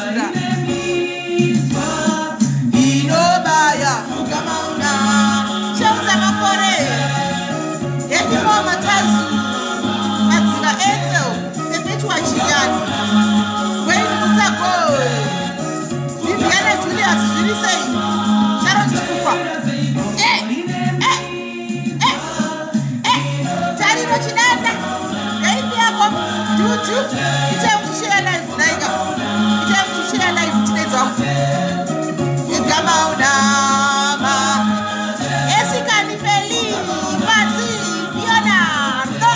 Mashura inobaya Pfugamauna Cheuza Makore Happy Mama Tazu Madzika Ethel Perpetua Chinyani Gwen Mutsago Bibiana Julius zviri sei Sharon Chikukwa eh, eh, eh, eh. Tariro Chidanda Ndaipi yako Juju Itai muchishare live naika Itai muchishare live tinedza wangu Igamaunama Esikani Feli Fati Fiona Rudo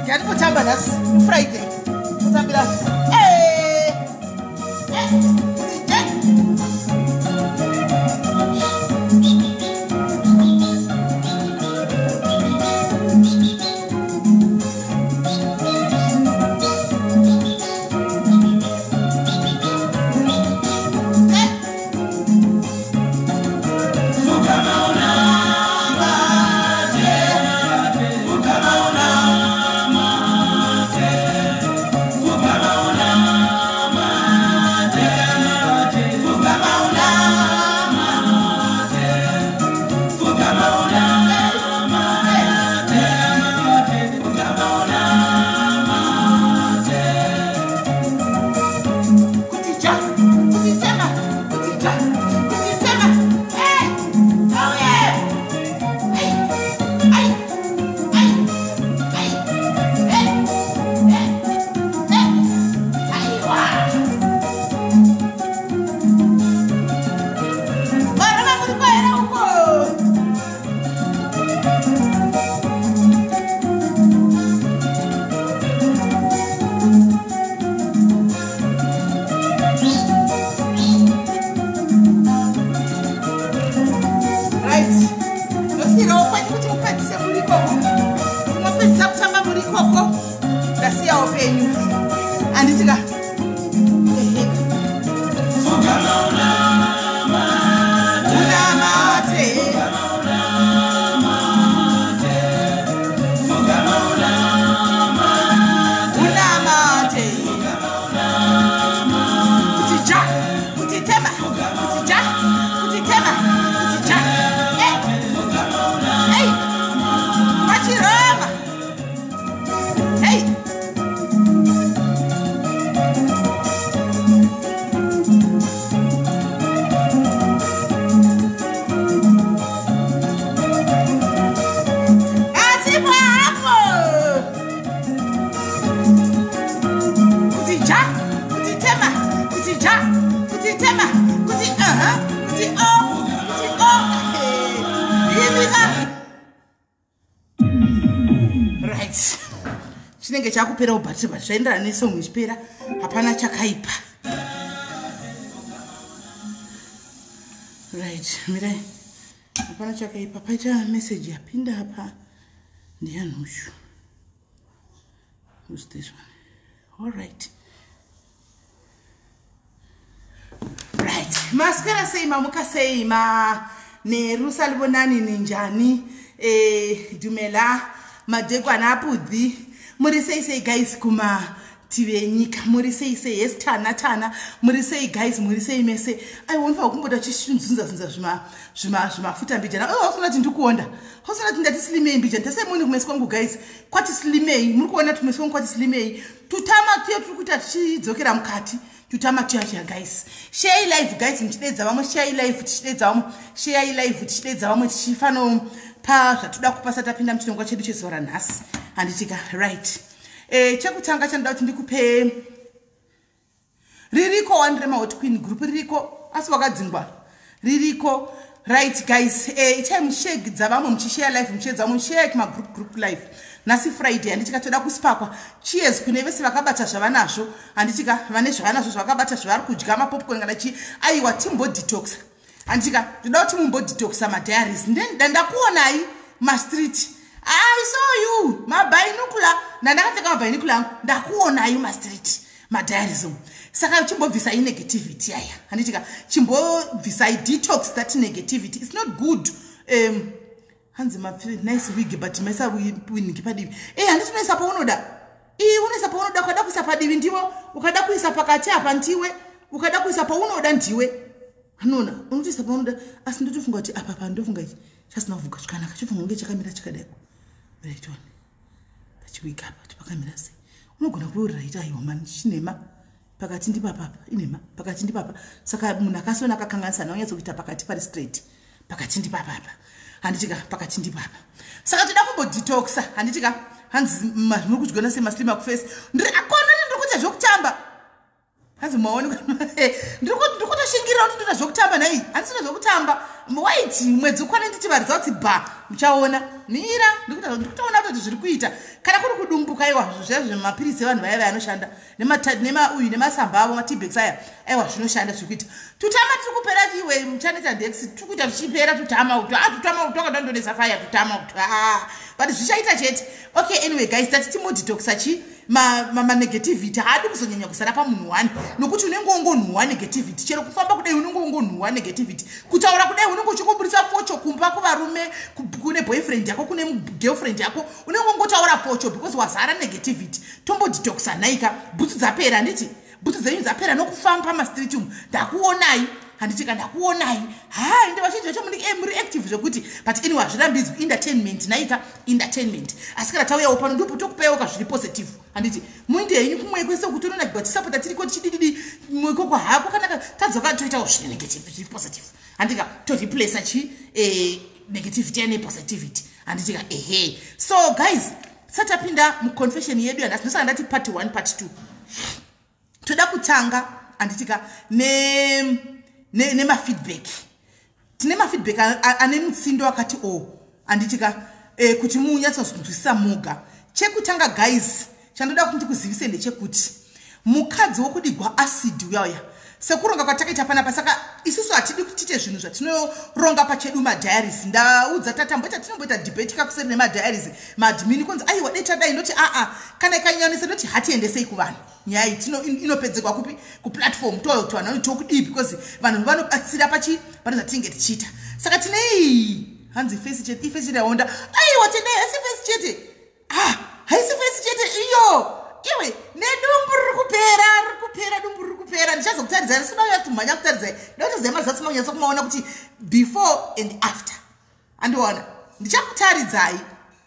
Ndiyandikutamba nhasi Friday kutambira eh, eh, kuti je eh. Kuti ja, kuti tema, kuti ja, kuti tema. Hey, oh yeah. Hey, ay, ay, ay, hey, hey, hey. Aiwa. Marova muri kwaera uko. Right. Ndosiyirawo kwenyu kuti mupedzise muri ikoko. Kuti mapedzisa kutamba muri ikoko. Ndasiyawo penyu. Handiti ka? Ehe. Unamate. Unamate. Kuti ja, kuti tema, kuti ja, kuti tema, kuti ja. Eh. Hey. Pachiroma. Hey. Asipo hapo. Kuti ja, kuti tema, kuti ja, kuti tema, kuti aha, kuti o, kuti o. Imika. Right. Chinenge chakupera ubhatiri but zvaenderana nesong ichipera hapana chakaipa. Right, mirai. Hapana chakaipa. Paita message yapinda apa. Ndiyanhushu. Who's this one? All right. Right. Maswera sei mamuka sei ma neru salibonani ninjani dumela madekwana apudhi muri sei sei guys kuma tive enyika muri sei sei yes tana tana muri sei guys muri sei mese aiwonfa kumbota chizunza zunza zvima zvima zvimafuta mbijana oh usina kuti ndikuonda usina kuti ndati slimei mbijana tasemuni kumesi kwangu guys kwati slimei muri kuona kuti kumesi kwangu kwati slimei tutama tuye turi kuita tichidzokera mukati tutama tuya tuya guys share live guys muchidedza vamwe share live tichidedza vamwe share live tichidedza vamwe tichifanopa zvatoda kupa satapinda muchirongwa chedu chezuva ranhasi handitika right chekutanga chandoda kuti ndikupe ririko wandirema Hot Queen group ririko asi wakadzingwa ririko right guys itai mushegidza vamwe muchishare live muchiedza vamwe mushare kumagroup group live nhasi Friday handitika toda kusipakwa cheers kune vese vakabata zvavanazvo handitika vane zvavanazvo zvavakabata zvavari kudya mapopcorn kana chii aiwa timbodetoxa handitika ndoda kuti mumbodetoxa madiaries ndakuonai mastreet I saw you mabinocular ndandakapfeka mabinocular angu ndakuonai mastreet madiaries umu saka chimbobvisai negativity aya handitika chimbobvisai detox that negativity it's not good hanzi nice wig but maisa winiki padivi e handiti unoisa paunoda ii unoisa paunoda ukada kuisa padivi ndiwo ukada kuisa pakati apa ndiwe Ukada kuisa paunoda ndiwe anoona, unotoisa paunoda. Asi ndotofunga kuti apa pandofunga ichi chasina kuvhuka zvakanaka, chofunga kunge chakamira chakadai. Right one pachiwiki apa kuti pakamira sei. Unogona kuve uri right. Aiwa mani, chinhema pakati ndipapapa, inhema pakati ndipapa. Saka munhu akasiona akakanganisa naonyatsokuita pakati pari straight, pakati ndipapapa, handitika? Pakati ndipapa. Saka toda kumbodetoxa, handitika? Hanzi muri kudyiona semaslim akuface. Ndiri akona, ndiri kuita zvokutamba. Hanzi maoni, ndiri kutoshingirira kuti ndoita zvokutamba. Nhai, handisina zvokutamba. Waiti mwedzi ukwane nditi varidza kuti ba, muchaona. Mira, ndikutoona kutoti zviri kuita. Kana kuri kudumbuka, iwa zviya zvemapiritsi evanhu vaya vayanoshanda nemauyu nemasamba avo, mateabags aya, aiwa zvinoshanda, zviri kuita. Tutama tiri kupera iwe, muchaneta ndex tiri kuita tuchipera tutama utu. A tutama utu twakatandonesa faya tutama utu, but zvichaita chete. Okay, anyway guys, tati timbodetoxa chi manegativity. Haadi kuzonyanya kusara pamunhu one, nokuti unenge wongonhuhwa negativity. Chero kufamba kudai unenge wongonhuhwa negativity, kutaura kudai unenge uchingobudisa focho kumba kuvarume, kune boyfriend yako, kune girlfriend yako, unenge wongotaura focho because wazara negativity. Tombodetoxa nhaika. Bhutsu dzapera, handiti? Bhutsu dzenyu dzapera nokufamba pamastreet umu. Ndakuonai, handitika? Ndakuonai. Ha, ende vazhinji vacho muri active zvekuti. But anyway, hazvirambidzwi, entertainment naika, entertainment. Asi kana tauyawo pano, ndipo tokupaiwo kazviri positive, handiti? Muinde henyu kumwe kwese kuti unonagirwa tisapota tiriko tichidididi ikoko hako. Kanaka tadzoka toitawo zviri negative, zviri positive, handika? Toreplaca chi negativity nepositivity, handitika? Ehe. So guys, tisatapinda muconfession yedu yanhasi, ndosaka ndati part 1, part 2. Toda kutanga, handitika, nemafeedback. Tine mafeedback ane mutsindo akati o, handitika, kuti munyatsozvinzwisisa moga. Chekutanga guys, chandoda kuti ndikuzivise ndechekuti mukadzi wokudigwa acid uya uya, sekuronga kwatakaita panapa, saka isusu hatidi kuti tiite zvinhu zvatinoronga pachedu, madiaries. Ndaudza tatamboita, tinomboita debate kakuseri nemadiaries, maadmin kunzi aiwa dai tadai, ndoti aa, kana ikanyanisa ndoti hatiendesei kuvanhu. Nyaya iyi inopedzekwa kupi? Kuplatform. Tokuti vanhu vanoti tokudii, because vanhu vanobatsira pachi pane zvatinenge tichiita. Saka tinei, hanzi face chete, iface chete yaonda. Aiwa tendai, haisi face chete. Ah, haisi face chete iyo iwe, nedumbu riri kupera, riri kupera, dumbu riri kupera. Ndichazokutaridzai, risina kumhanya kutaridzai, ndotozai mazatsi manyatsa kumaona kuti before and after. Andiona, ndichakutaridzai,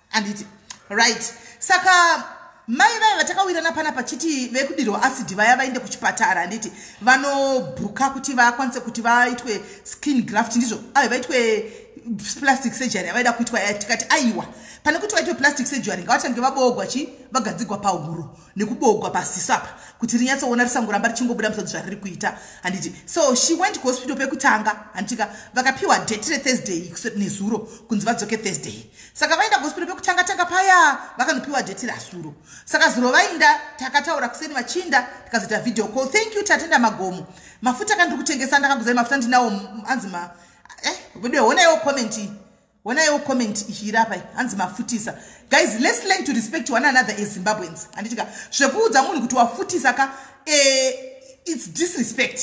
handiti? Right, saka mai vaya vatakawirana panapa chiti vekudirwa acid vaya vaende kuchipatara, handiti? Vanobhuka kuti vakwanise kuti vaitwe skin graft, ndizvo ai vaitwe plastic surgery yavaida kuitwa. Tikati aiwa, pane kuti vaitwe plastic surgery, ngavatange vabogwa chi vagadzigwa pahuro nekubogwa pasiso apa kuti rinyatsoona, risangoramba richingobuda musodzi zvariri kuita, handiti? So she went kuhospital pekutanga, handitika? Vakapiwa date reThursday nezuro, kunzi vadzoke Thursday. Saka vaenda kuhospital pekutanga tanga paya, vakanopiwa date razuro. Saka zuro vainda, takataura kuseni vachinda, tikazoita video call. Thank you, Tatenda Magomo. Mafuta kandiri kutengesa, ndakaguzai mafuta ndinawo, hanzi ma eh, honaiwo comment iyi, honaiwo comment ichirapa, hanzi mafutisa. Guys, let's learn to respect one another as Zimbabweans, handitika? Zvekuudza munhu kuti wafutisa ka, it's disrespect,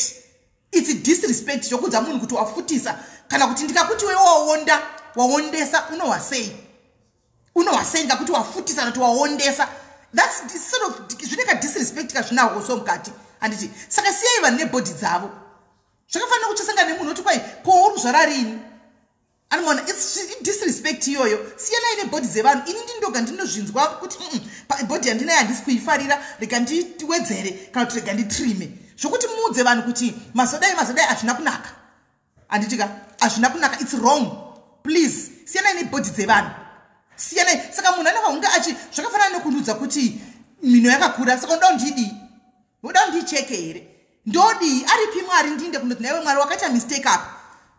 it's disrespect. Zvokuudza munhu kuti wafutisa, kana kuti ndikakuti we waonda, waondesa, unohwa sei? Unohwa sei ngakuti wafutisa kana kuti waondesa? That's sort of zvine kadisrespect kazvinahwo so mukati, handiti? Saka siyai vanhu nebhodhi dzavo. Zvakafanira kuchasangana nemunhu oti kwai, ko uri kuzvara rini? Anomaona disrespect iyoyo. Siyanai nebhodhi dzevanhu. Ini ndindoga ndinozvinzwa kuti bhodhi yandinayo handisi kuifarira, rega ndiwedzere kana kuti rega nditrime. Zvokuti muudze vanhu kuti mazodai mazodai hazvina kunaka, handitika? Hazvina kunaka, it's wrong. Please, siyanai nebhodhi dzevanhu, siyanai. Saka munhu anenge kunge achi zvakafanana nekundiudza kuti mhino yakakura. Saka unoda kundidii? Unoda kundicheke here? Ndodii? Aripi Mwari ndinde kundoti, naiwe Mwari, wakaita mistake apa?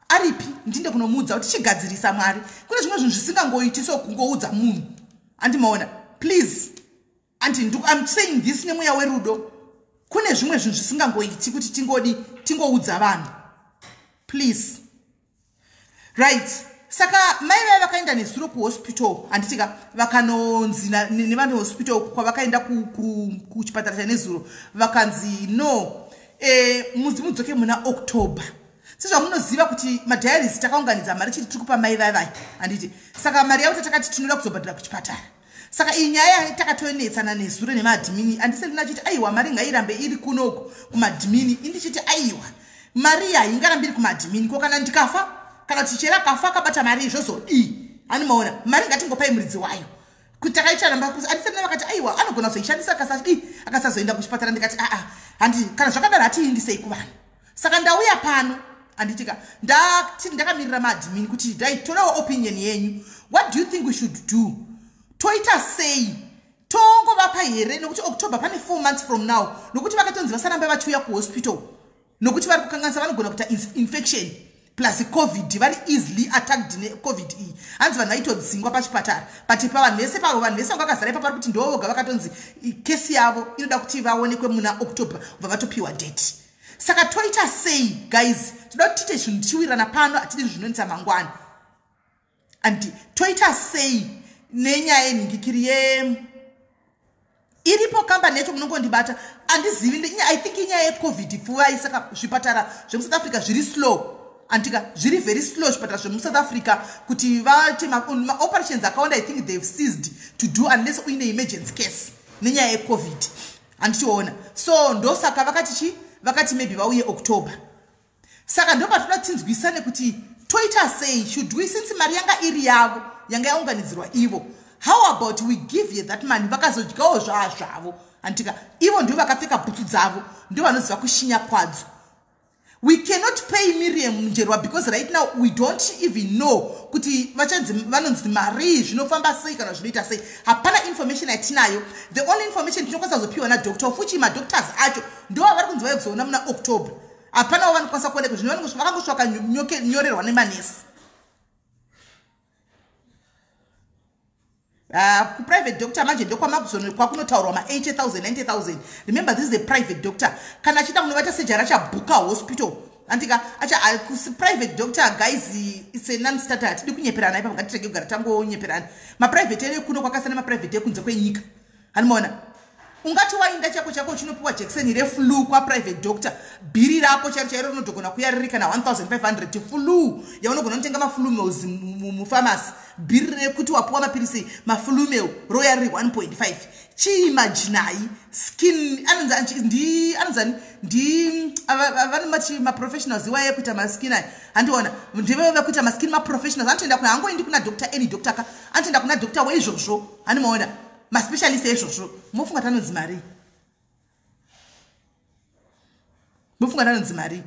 Aripi ndinde kunomuudza kuti chigadzirisa, Mwari? Kune zvimwe zvinhu zvisingangoiti so kungoudza munhu, andimaona? Please, anti I'm saying this nemweya werudo. Kune zvimwe zvinhu zvisingangoiti kuti tingodi tingoudza vanhu, please. Right, saka mai vaya vakaenda nezuro kuhospital, handitika? Vakanonzi nevanhu hospital kwavakaenda kuchipatara chanezuro, vakanzi no, mudzoke muna October. Sezvamunoziva kuti madiaries takaunganidza mari chiti tiri kupa mai vaivai, handiti? Saka mari yavo tatakati tinoda kuzobhadhara kuchipatara. Saka iyi nyaya takatonetsana nezuro nemaadhimini. Andiselina achiti aiwa, mari ngairambe iri kunoku kumadhimini. Indichiti aiwa, mari haingarambi iri kumadhimini. Ko kana ndikafa, kana kuti chero akafa akabata mari, zvozodii? Animaona, mari ngatingopai muridzi wayo. Kuti takaita namba, andiselina vakati aiwa, anogona kuzoishandisa akasadii, akasazoenda kuchipatara. Ndikati aa, handi kana zvakadaro hatiindisei kuvanhu. Saka ndauya pano, handitika, ndati ndakamirira maadhimini kuti ndaitorewo opinion yenyu. What do you think we should do? Toita sei? Tongovapa here? Nokuti October pane 4 months from now. Nokuti vakatonzi vasarambe vachiuya kuhospital nokuti vari kukanganisa, vanogona kuita infection plus COVID, vari easily attacked neCOVID iyi. Hanzi vanhu vaitodzingwa pachipatara, but pavanhu vese pavo, vanhu vese vanga vakazara ipapo, vari kuti ndo voga vakatonzi kesi yavo inoda kuti vaonekwe muna October, bva vatopiwa date. Saka toita sei, guys? Toda kuti tiite zvinhu tichiwirirana pano, hatidi zvinonetsa mangwana. Andi toita sei nenyaya yenhingikiri ye iripo kambani yacho? Munongondibata, handizivi. I think inyaya yeCOVID pfuvai. Saka zvipatara zvemuSouth Africa zviri slow, andika, zviri very slow zvipatara zvemuSouth Africa kuti vaite maoperations akawanda. I think they've ceased to do unless uine emergency case nenyaya yeCOVID, handitiona? So ndosaka vakati chi vakati maybe vauye October. Saka ndopatoda tinzwisane kuti toita sei. Should we, since mari yanga iri yavo, yanga yaunganidzirwa ivo, how about we give you that money? Vakazodyawo zvaa zvavo, handika? Ivo ndivo vakapfeka bhutsu dzavo, ndo vanoziva kushinya kwadzo. We cannot pay Miriam Njerwa because right now we don't even know kuti vachanzi vanonzi mari zvinofamba sei kana zvinoita sei. Hapana information yatinayo. The only information tinokwanisa kuzopiwa nadoctor fuchi. Madoctors acho ndo vari kunzi vauye kuzoona muna October. Hapanawo vanokwanisa kuoneka zvino, vakangosvaka nyorerwa nemanesi. Kuprivate doctor manje ndokwamakunotaurwa ma80 000, 90 000. Remember, this is a private doctor. Kana achida munovaita sejari, achabhuka hospital, andika? Private doctor, guys, it's a non-starter. Hatidi kunyeperana ipapo, ngatirege kugara tangonyeperana. Maprivate edu kuno kwakasiyana maprivate ekunze kwenyika, hanimaona? Ungati wainda chako chako uchinopiwa jekiseni reflu kwaprivate doctor, bhiri rako chairo chairo rinotogona kuya riri kana 1500. Flu yaunogona kutenga maflumels mupharmacy, bhiri rekuti wapiwa mapirisi maflumel roya riri 1.5. Chiimajinai skin, anonzani, ndi vanomati maprofessionals iwaye kuita maskin aya, handiona? Ndive vekuita maskin maprofessionals. Anotoenda kuna, hangoendi kuna doctor any doctor ka, anotoenda kuna doctor weizvozvo, handimaona? Maspecialist eizvozvo. Mofunga tanonzi mari? Mofunga tanonzi mari?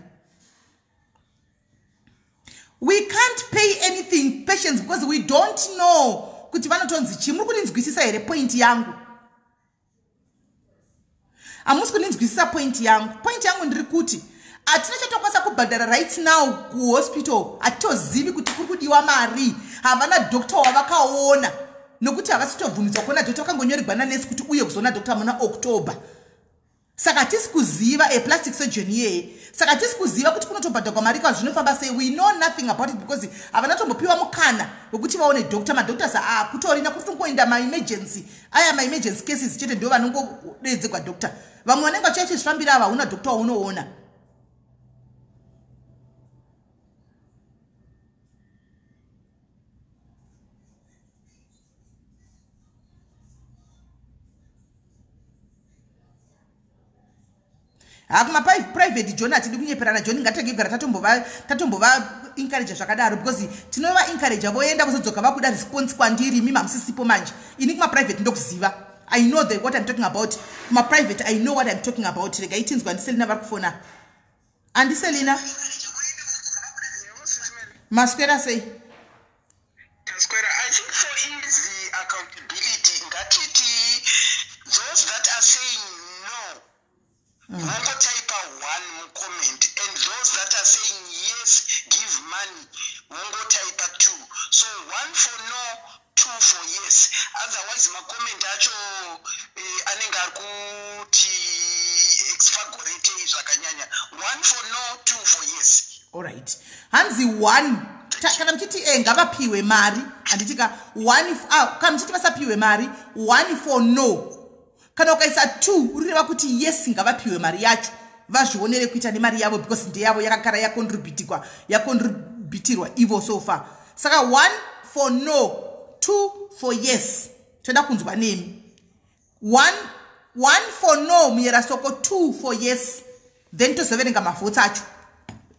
We can't pay anything patients because we don't know kuti vanotonzi chii. Muri kundinzwisisa here point yangu? Hamusi kundinzwisisa point yangu. Point yangu ndiri kuti hatina chatokwanisa kubhadhara right now kuhospital. Hatitozivi kuti kuri kudiwa mari. Havana doctor wavakaona nokuti havasi kutobvumidzwa kuona doctor. Vakangonyorerwa nanesi kuti uye kuzoona doctor muna October. Saka hatisi kuziva aplastic surgeon iyeye. Saka hatisi kuziva kuti kunotobhadhagwa mari ka, zvinofamba sei. We know nothing about it because havana tombopiwa mukana wekuti vaone doctor. Madoctors akutorina kuti tongoenda maemergency aya, maemergency cases chete ndo vanongodedzegwa doctor. Vamwe vanenge vachiya chizvifambira ava, hauna doctor waunoona. Hakumaprivate, John, hatidi kunyeperana, John. Ngatege kugara tatombova encourage zvakadaro because tinova encourage voenda kuzodzoka vakuda response kwandiri. Imi mamusisipo manje. Ini kumaprivate ndokuziva. I know what I'm talking about. Kumaprivate I know what I'm talking about. Regai tinzwa andiSelina vari kufona. AndiSelina, maswera sei? Taswera. I think for easy accountability, ngatiti those that are saying no, vongotaipa one mucomment, and those that are saying yes, give money, vongotaipa two. So one for no, two for yes. Otherwise macomment acho anenge ari kuti exaggerating zvakanyanya. One for no, two for yes. Alright, hanzi one kana muchiti ngavapiwe mari, handiti ka? One, kana muchiti vasapiwe mari, one for no. Kana ukaisa two, urireva kuti yes, ngavapiwe mari yacho, vazvionere kuita nemari yavo because ndeyavo, yakagara yacontributikwa, yacontributirwa ivo so far. Saka one for no, two for yes. Toda kunzwa nemi. One for no, muyera soko, 2 for yes. Then tozoverenga mavhotsi acho.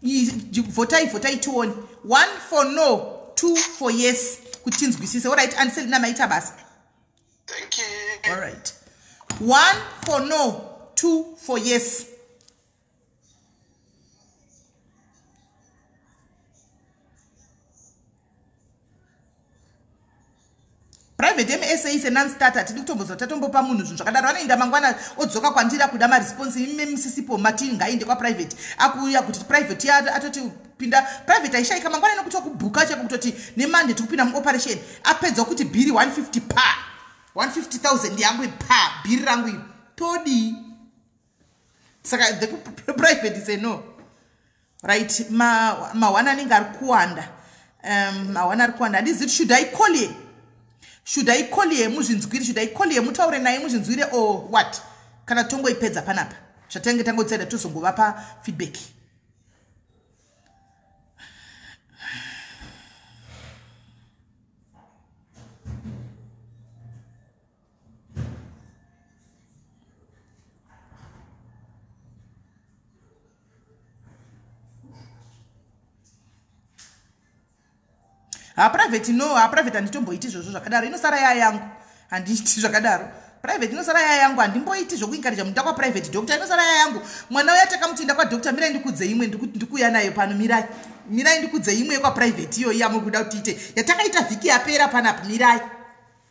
Vhotai, vhotai tione. 1 for no, 2 for yes, kuti tinzwisise. Alright, Anselina, maita basa. Thank you. Alright, 1 for no, 2 for yes. Private msa is a non-starter. Tidi kutombozwa tatombopa munhu zvinhu zvakadaro, anoenda mangwana odzoka kwandiri akuda maresponse. Ime musisipo mati ngainde kwaprivate, akuuya kuti private atoti pinda private aishayika mangwana, nekuti wakubhuka chako kutoti neMonday tikupinda muoperation. Apedza kuti bhiri 150 pa 150 000 yangu pa bhiri rangu iri todii? Saka the private is a no. Right, ma1 anenge ari kuwanda, ma1 ari kuwanda. Handizivi, should I call ye? Should I call ye muzvinzwiri? Should I call ye mutaure naye muzvinzwire, or what? Kana tongoipedza panapa zvatange tangotseda, tozongovapa feedback. Haprivate no, haprivate handitomboiti izvozvo zvakadaro. Inosara ya yangu, handiiti zvakadaro. Private inosara ya yangu, handimboiti zvokuencourage munhu kwaprivate doctor. Inosara ya yangu. Mwana uya takamutinda kwadoctor. Mirai ndikudze imwe, ndikuuya nayo pano. Mirai, mirai ndikudze imwe yekwaprivate iyoyi yamuri kuda kuti ite, yatakaita vhiki yapera panapa. Mirai,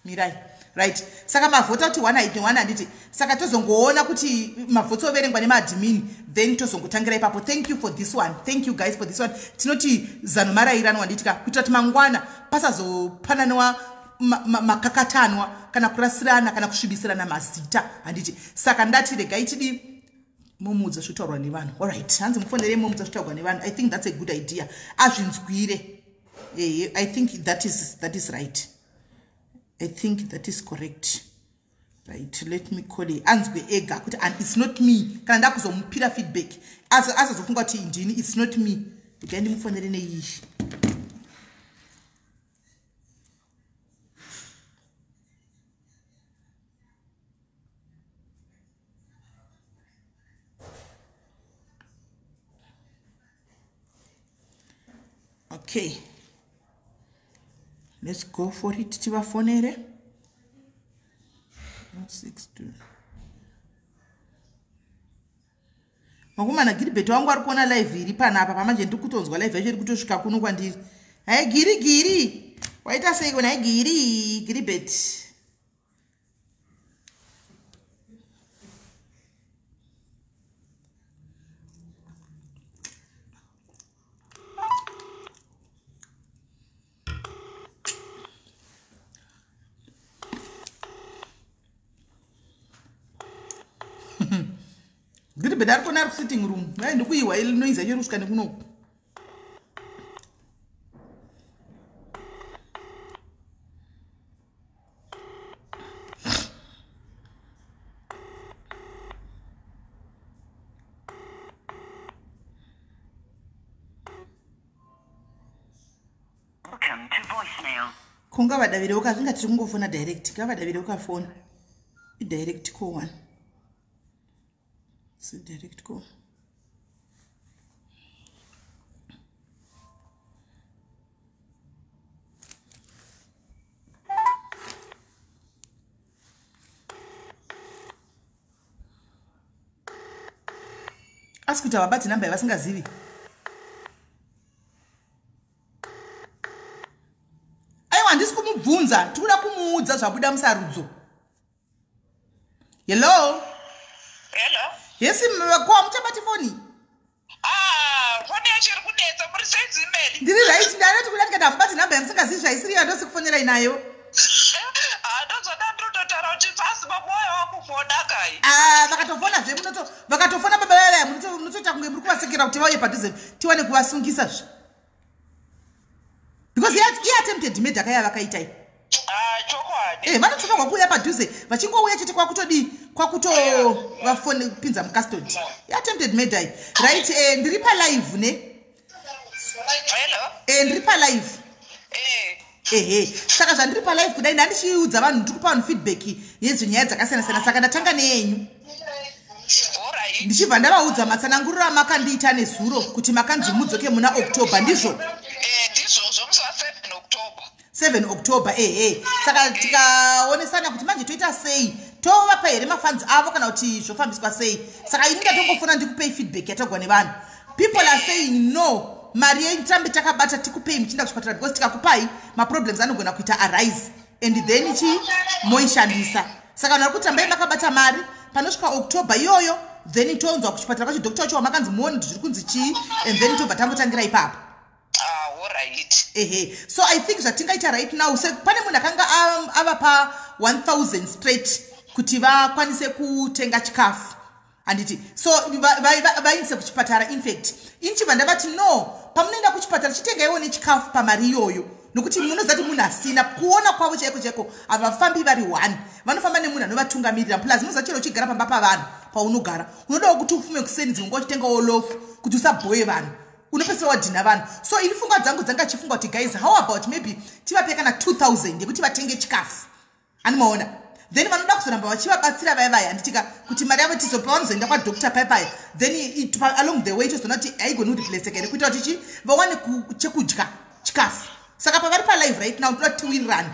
mirai. Right, saka mavhota kuti 1 aite 1, handiti? Saka tozongoona kuti mavhotsi overengwa nemaadmin, then tozongotangira ipapo. Thank you for this one. Thank you guys for this one. Tinoti zano marayiranwa, handitika? Kuitira kuti mangwana pasazopananwa makakatanwa kana kurasirana kana kusvibisirana mazita, handiti? Saka ndati regai tidi mumuudza zvitaurwa nevanhu. Alright, hanzi mufonerei mumuudza zvitaurwa nevanhu. I think that's a good idea, azvinzwire. Ehe, I think that is right. I think that is correct. Right, let me call it, anzwe ega kuti and it's not me. Kana ndakuzomupira feedback, asazofunga kuti ndini. It's not me. Regai ndimufonere neiyi. Okay, let's go for it. Tivafonere. 62 makomana. Giribheti wangu ari kuona live iri panapa pamanje. Ndiri kutonzwa live yacho iri kutosvika kuno kwandiri. Hai Giri, Giri, waita seiko nhai Giri? Giribheti. Giribheti ari kuona, ari kusitting room. Ai, ndikuiwa noise yacho iri kusvika nekunoku. Welcome to voicemail. Ko ngavadavirewo kazvinga, tiri kungofona direct. Ngavadavirewo kafoni, idirect call one, si direct call. Asi kuti havabati namba yavasingazivi. Aiwa, handisi kumubvunza, tikuda kumuudza zvabuda musarudzo. Hello? Hello. Yes, ko hamuchabati foni? Ah, foni yacho iri kunetsa. Muri sei, Zimeli? Ndiri right. Ndanoti kuda ndikati hamubati namba yamusingazivi, zvaisiri yandosi kufonerai nayo. Ah, ndozoda ndototaura kuti pasi pamwoyo wakufona kai. Ah, vakatofonazve munoto, vakatofona baba vavaya, munotoita kunge muri kuvasekera kuti vauye padhuze tiwane kuvasungisa zve, because iattempted murder kaya vakaitai. Ah, chokwadi. Vanotofanirwa kuuya padhuze, vachingouya chete kwakutodii, kwakutovafone pinza mucustody. Iattempted murder iyi. Right, ndiri palive ne. Hello. Ndiri palive. Eh. Ehe, saka zvandiri palive kudai, ndandichiudza vanhu, ndiri kupa vanhu feedback yezvenyaya dzakasiyana siyana, saka ndatanga neyenyu. Alright. Ndichibva ndavaudza matsananguriro amakandiita nezuro kuti makanzi mudzoke muna October, ndizvo? Ndizvozvo, musi wa7 October. 7 October, ehe. Saka tikaonesana kuti manje toita sei, tovapa here mafunds avo kana kuti zvofambiswa sei? Saka ini ndatongofona ndikupei feedback yatagwa nevanhu. People are saying no, mari yenyu tirambe takabata, tikupei muchienda kuchipatara, because tikakupai maproblems anogona kuita arise and then chi moishandisa. Saka vanhu vari kuti rambai makabata mari, panosvika October iyoyo then tonzwa kuchipatara kwacho, doctor wacho wamakanzi muone kuti zviri kunzi chii, and then tobva tangotangira ipapo. Ah, alright. Ehe, so I think zvatingaita right now, se pane munhu akanga avapa 1000 straight kuti vakwanise kutenga chikafu, handiti? So vaindise kuchipatara. Infact inichibva ndavati no, pamunoenda kuchipatara chitengaiwo nechikafu pamari iyoyo, nokuti munoziva kuti munhu asina kuona kwavo chaiko chaiko havafambi vari one, vanofamba nemunhu anovatungamirira. Plus munoziva chero uchigara pamba pavanhu, paunogara unodawo kuti ufume kuseni, dzimwe nguva uchitengawo loaf kuti usabhoye vanhu, unopedzisira wadhina vanhu. So ini pfungwa dzangu dzanga chifunga kuti guys, how about maybe tivape kana 2000 yekuti vatenge chikafu, animaona? Then vanoda kuzoramba vachivabatsira vaya vaya, handitika? Kuti mari yavo tizo pavanozoenda kwadoctor paya paya, then along the way tozoona kuti haigoni kureplaceka here, kuitira kuti chi vawane chekudya, chikafu. Saka pavari palive right now, toda kuti tiwirirane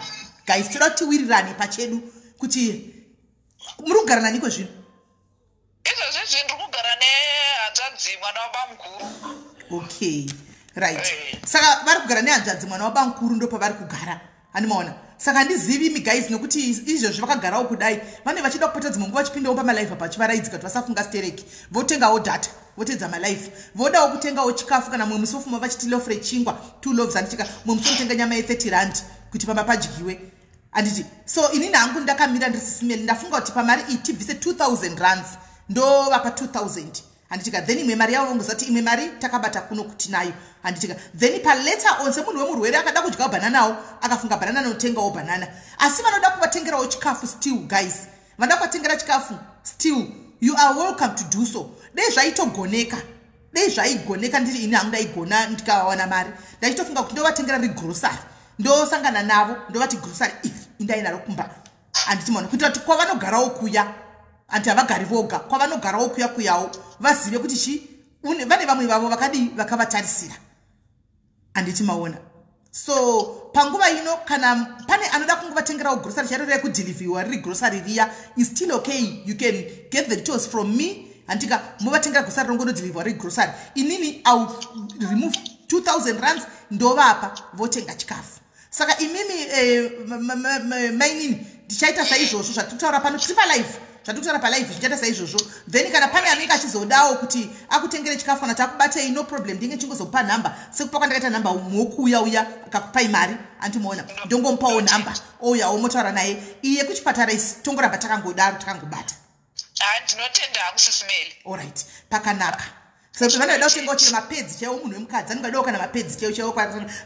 guys, toda kuti tiwirirane pachedu kuti muri kugara naniko zvino? Izvozvi zvi ndiri kugara nehanzvadzi, mwana wabamukuru. Okay, right. Eh. Saka vari kugara nehanzvadzi, mwana wabamukuru, ndo pavari kugara, handimaona? Saka handizivi imi guys, nokuti izvozvi vakagarawo kudai, vane vachida kupota dzimwe nguva vachipindawo pamalive apa vachivaraidzika kuti vasafunga stereki, votengawo data, votedza malive, vodawo kutengawo chikafu. Kana mumwe musi vofuma vachiti loaf rechingwa, two loaves, handichika? Mumwe musi vonotenga nyama ye30 rand kuti pamba padyiwe, handiti? So inini hangu ndakamira ndiri Sis Melly, ndafunga kuti pamari iyi tibvise 2000 rands, ndovapa 2000, handitika? Then imwe mari yavo vongozati imwe mari takabata kuno kuti nayo, handitika? Then palater on, semunhu wemurwere akada kudyawo bhananawo, akafunga bhanana, anotengawo bhanana. Asi vanoda kuvatengerawo chikafu still, guys, vanoda kuvatengera chikafu still, you are welcome to do so. Dei zvaitogoneka, dei zvaigoneka, ndiri ini hangu ndaigona, ndikawana mari ndachitofunga kuti ndovatengera rigrocery, ndosangana navo, ndovati grocery iri indai naro kumba, handiti maona? Kuitira kuti kwavanogarawo kuya, hanti havagari voga, kwavanogarawo kuya kuyawo vazive kuti chi vane vamwe vavo vakadii, vakavatarisira, handiti maona? So panguva ino, kana pane anoda kungovatengerawo grocery chairo rekudhilivhiwa riri grocery riya, is still okay. You can get the details from me, handika? Movatengera grocery rongonodhilivhiwa riri grocery. Inini I'll remove 2000 rands, ndovapa, votenga chikafu. Saka imimi mainini, ndichaita saizvozvo zvatiri pano, tiri palive, zvatiri kutaura palive zvichaita saizvozvo. Then kana pane anenge achizodawo kuti akutengere chikafu kana kuti akubatei, no problem, ndinge chingozomupa nhamba sekupa kwandakaita nhamba mokuuya uya akakupai mari, andimuona, ndongomupawo nhamba, ouyawo motaura naye. Iye kuchipatara isi tongoramba takangodaro, takangobata. Ah, ndinotenda hangu Sis Melly. Alright, pakanaka. Saka vanoda kutengawo chero mapads chaiwo, munhu wemukadzi anenge adawo kana mapads chaiwo chaiwo,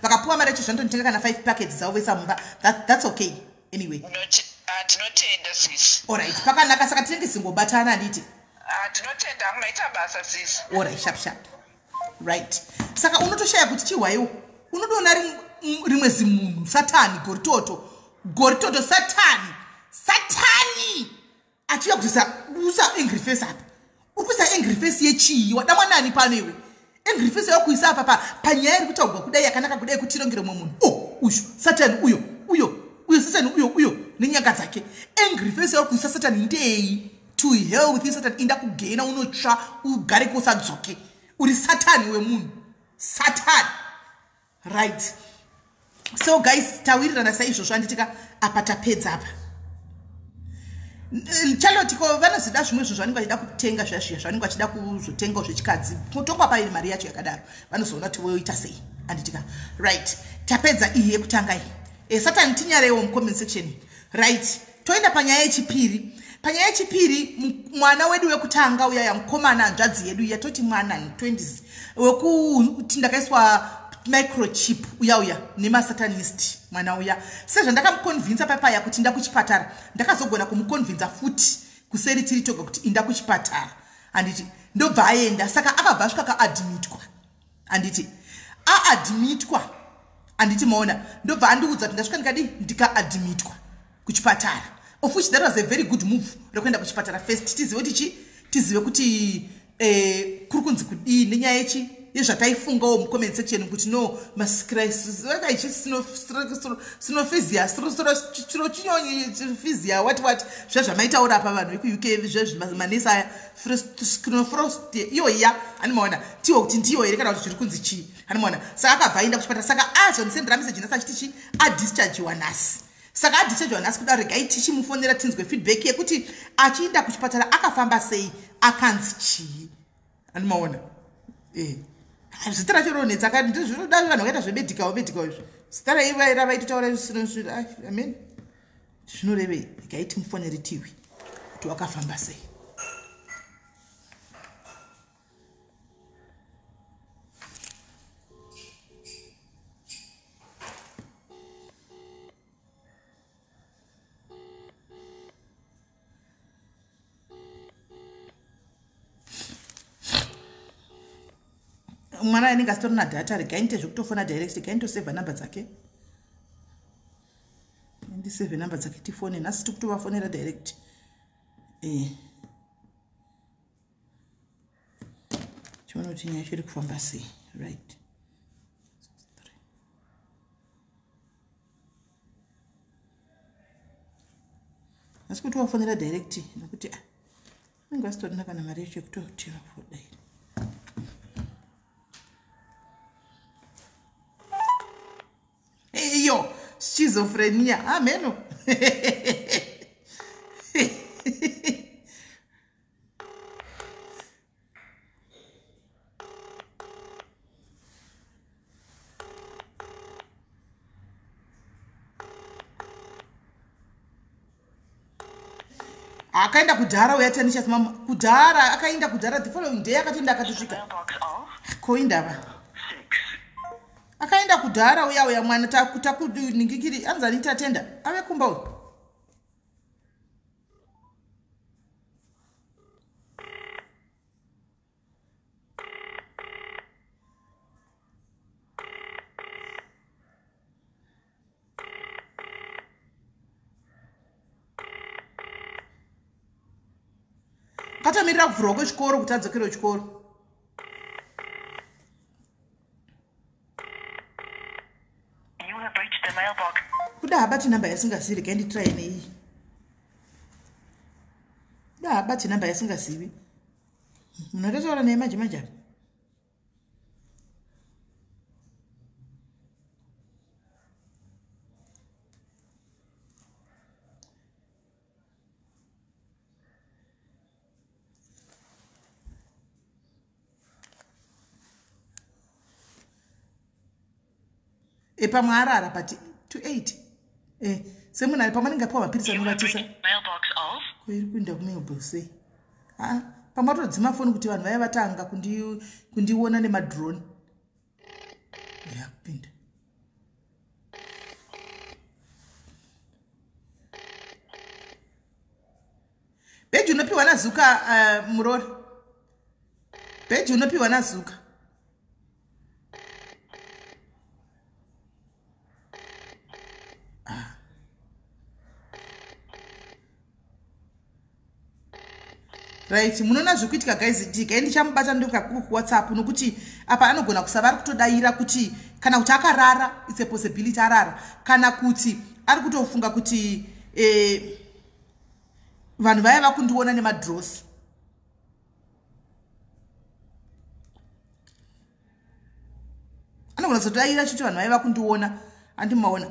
vakapuwa mari yacho, zvanotonotenga kana 5 packets dzavo voisa mumba. That's okay anyway. Ah, ndinotenda sisi. Alright, pakanaka. Saka tinenge zingobatana, handiti? Ah, ndinotenda hangu, maita basa sisi. Alright, sharp sharp. Right, saka unotoshaya kuti chihwaiwo, unotoona rimwe zimunhu, satani, goritoto, goritoto, satani, satani achiuya kuzoisa usa angry face apa. Uri kuisa angry face yechii? Wada mwanani pano iwe? Angry face yakuisa apa panyaya iri kutaurwa kudai, yakanaka kudai, kutirongere mumwe munhu. Oh, uyu satani uyo, uyo, uyo satani uyo, uyo nenyanga dzake. Angry face yakuisa satani ndei? To hell with you, Satan. Inda kugena, unotsva, ugareko, usadzoke. Uri satani wemunhu, satani. Right, so guys, tawirirana saizvozvo, handitika? Apa tapedza apa. Charlotte ko vanozoda zvimwe zvinhu zvanenge vachida kutenga zviya zviya zvanenge vachida kuzotengawo zvechikadzi, kutongwa pairi mari yacho yakadaro, vanozoona kuti voita sei, handitika? Right, tapedza iyi yekutanga iyi. Satani, tinyarewo mucomment section. Right, toenda panyaya yechipiri. Panyaya yechipiri, mwana wedu wekutanga uyaya, mukomana, hanzvadzi yedu yatoti mwana 20s, wekuti ndakaiswa microchip uya uya nemasatanist, mwana uya, sezvandakamuconvinza papaya kuti inda kuchipatara, ndakazogona kumuconvinza futi kuseri tiri toga kuti inda kuchipatara, handiti? Ndobva aenda. Saka akabva asvika kaadmitwa, handiti? Aadmitwa. Anditi maona, ndobva andiudza kuti ndasvika ndikadi ndikaadmitwa kuchipatara, of which that was a very good move rekuenda kuchipatara first, tizive kuti chi, tizive kuti kuri kunzi kudii nenyaya yechi yezvataifungawo mucomment section kuti no masinophisia chiro chinyonyi what what zva zvamaitaura apa vanhu vekuUK, zvezvimanesi aya frost iyo iya, animaona tiwo kuti ndiyo here kana kuti zviri kunzi chii, animaona. Saka akabva aenda kuchipatara, saka azondisendera message nhasi achiti chi adischargiwa nhasi. Saka adischargiwa nhasi kuda, regai tichimufonera tinzwe feedback yekuti achienda kuchipatara akafamba sei, akanzi chii, animaona. Zita racho ronetsa, ndizvinoda vanhu vakaita zvemedical medical izvi, zita ravaitotaura, amen, zvinorevei. Regai timufonere tiwi kuti wakafamba sei. Mwana anenge asitori nadata, regai ndite zvekutofona direct. Regai nditosevha namba dzake, ndisevhe namba dzake tifone nhasi, tikutovafonera direct. Tione kuti nyaya yacho iri kufamba sei. Right, asi kuti wafonera direct nekuti anenge asitorina kana mari yacho yekutoti vafodaira. Iyo schizophrenia, ameno. Akaenda kudhara uya Tanisha mama, kudhara akaenda kudhara. The following day akatoenda, akatosvika koindava. Akaenda kudhara uya uya mwana takuningikiri anzani Tatenda ave kumba uyu. Katomirira kuvhurwa kwechikoro kuti adzokere kuchikoro. You have reached the mailbox. Kuda habati namba yasingazivi, regai nditry neiyi. Kuda habati namba yasingazivi, munhu atotaura naye manje manje apa. Pamwe arara, but to 8 semunhu ari pamwe anenge apiwa mapirisi You have anovatisa. Reached mailbox of Ko iri kuinda kumailbox sei? Aa, pamwe atodzima foni kuti vanhu vaya vatanga kundiona nemadrone yakupinda. Bheji unopiwa naZuka, murori, bheji unopiwa naZuka. Ah. Right, munoona zviri kuitika guys, tigai ndichamubata ndokuWhatsApp nokuti apa anogona kusava ari kutodayira kuti kana kuti akarara, it's a possibility arara, kana kuti ari kutofunga kuti vanhu vaya vakundiona nemadrosi. Anogona kuzodayira chiti vanhu vaya vakundiona, andimaona.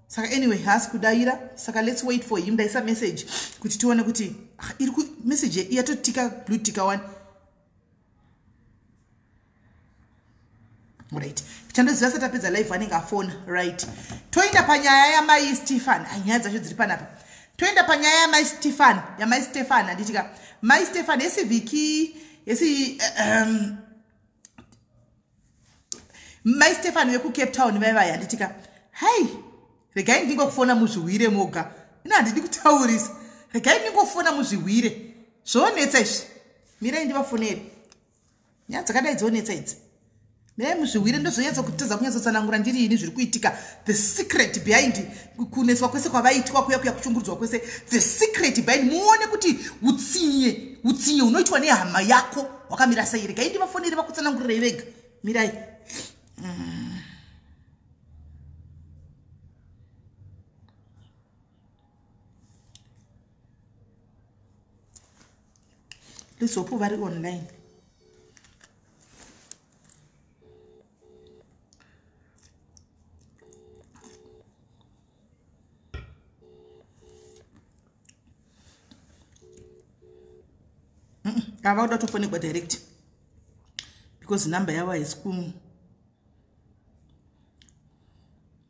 Saka anyway, haasi kudayira, saka let's wait for him. Ndaisa message kuti tione kuti ah, iri message yatotika blue tika one. Right, chandoziva satapedza live anenge afona. Right, toenda panyaya yamai Stephen. Nyaya dzacho dziri panapa. Toenda panyaya yamai Stephen, yamai Stephen, handitika mai Stephen yesivhiki yesi mai Stephen vekuCape Town vaivai, handitika. Hai, regai ndingokufona muzviwire moga, ino handidi kutaurisa. Regai ndingofona muzviwire, zvonetsa izvi. Mirai ndivafonere, nyaya dzakadai dzonetsa idzi. Mirai muzviwire, ndozonyatsokutadza kunyatsotsanangura ndiri ini zviri kuitika. The secret behind kuneswa kwese kwavaitwa kuya kuya kushungurudzwa kwese, the secret behind, muone kuti utsinye utsinye hunoitwa nehama yako hwakamira sei. Regai ndivafonere vakutsanangurirei vega. Mirai. Let's hope vari online. Ava kuda kutofonegwa direct because number yavo haisi ku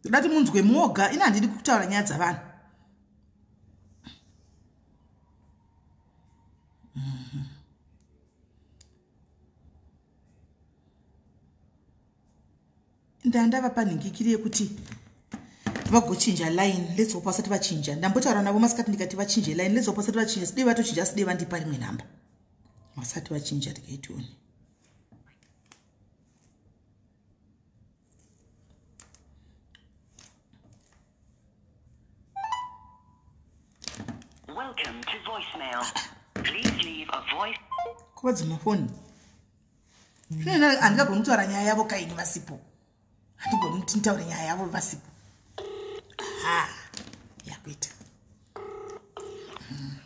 ndoda kuti munzwe moga. Ini handidi kutaura nyaya dzavanhu. Ndandava panhingikiri yekuti vagochinja line. Let's hope vasati vachinja. Ndambotaura navo masikati ndikati vachinje line. Let's hope vasati vachinja. Sidei vatochinja, sidei vandipa rimwe nhamba. Vasati vachinja, tikaitione. Welcome to voicemail. Please leave a voice. Kuva dzimafoni zvino handingagoni kutaura nyaya yavo kaini vasipo. Handigoni kuti nditaure nyaya yavo vasipo. Aha, yakuita.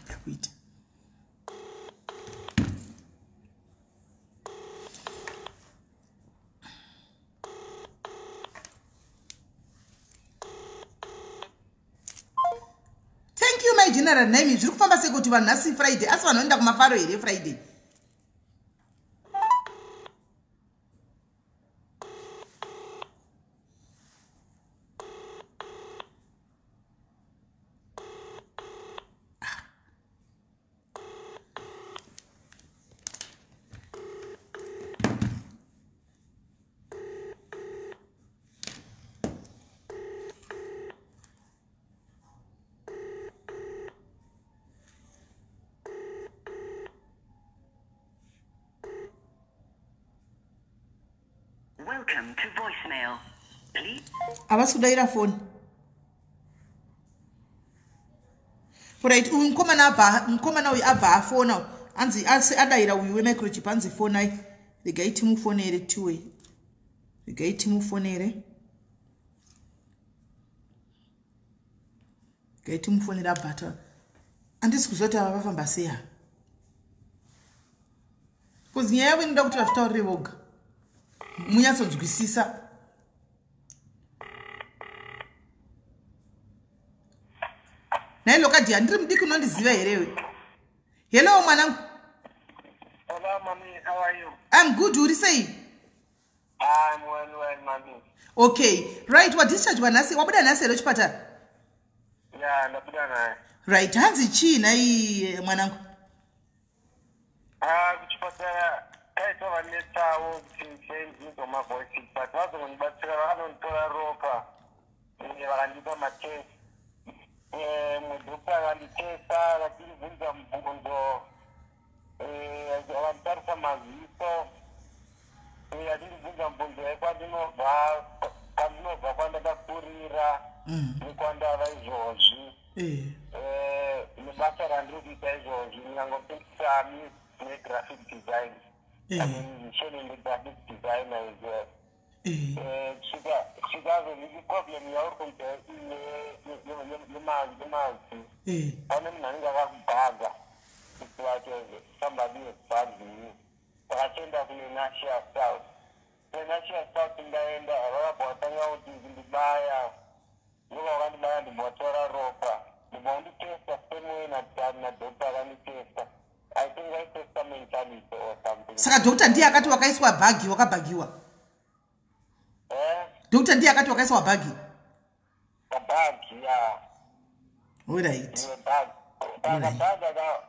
Yakuita. Thank you, my general. Naimi, zviri kufamba sei kuti vanhu nhasi Friday, asi vanhu vanoenda kumafaro here Friday? Welcome to voicemail. Please. Havasi kudayira foni. Right, uyu mukomana abva, mukomana uyu abva afona, anzi asi adayira uyu wemicrochip, anzi fonai. Regai timufonere tiwe, regai timufonere, regai timufonere. Abva ata, handisi kuziva kuti ava vafamba sei ha, because nyaya yavo inoda kuti vazvitaurire voga munyatsonzwisisa. Nhai Lokadhi, ndiri mudiki, unondiziva herewe? Hello mwanangu. Hello, mommy. How are you? I'm good, uri sei? I'm well, well, mommy. Okay, right, wadischargwa nhasi, wabuda nhasi here chipatara? Yeah, ndabuda naye. Right, hanzi chii nhai mwanangu? Ah, kuchipatara kaita vanetsawo kuti ndinzwa mavoices, but vazongondibatsira, vanonditora ropa, vakandipa matest. Mudhokta akanditesta, akandibvunza mubvunzo, akanditarisa maziso, achindibvunza mubvunzo yekwandinobva, kwandinobva, kwandakakurira nekwandava izvozvi, nebasa randiri kuita izvozvi, ndingangopikisa music negraphic design. I'm a musician and a graphic designer as well. Svika problem yauri kuita yemazwi, pane munhu anenge akakubhaga. It's like somebody has bugged me. Takachienda kuLenasia South. KuLenasia South ndaenda, vakabva vatanga kuti kundibaya. Ndobva vakandibaya, ndobva vatora ropa, ndobva vanditesta same way nadokta akanditesta. I think vaitesta mentality or something. Saka dokta ndiye akati wakaiswa bhagi, wakabhagiwa? Eh? Dokta ndiye akati wakaiswa bhagi? Kabhagi, ya. Alright. Bag. Saka bag aka,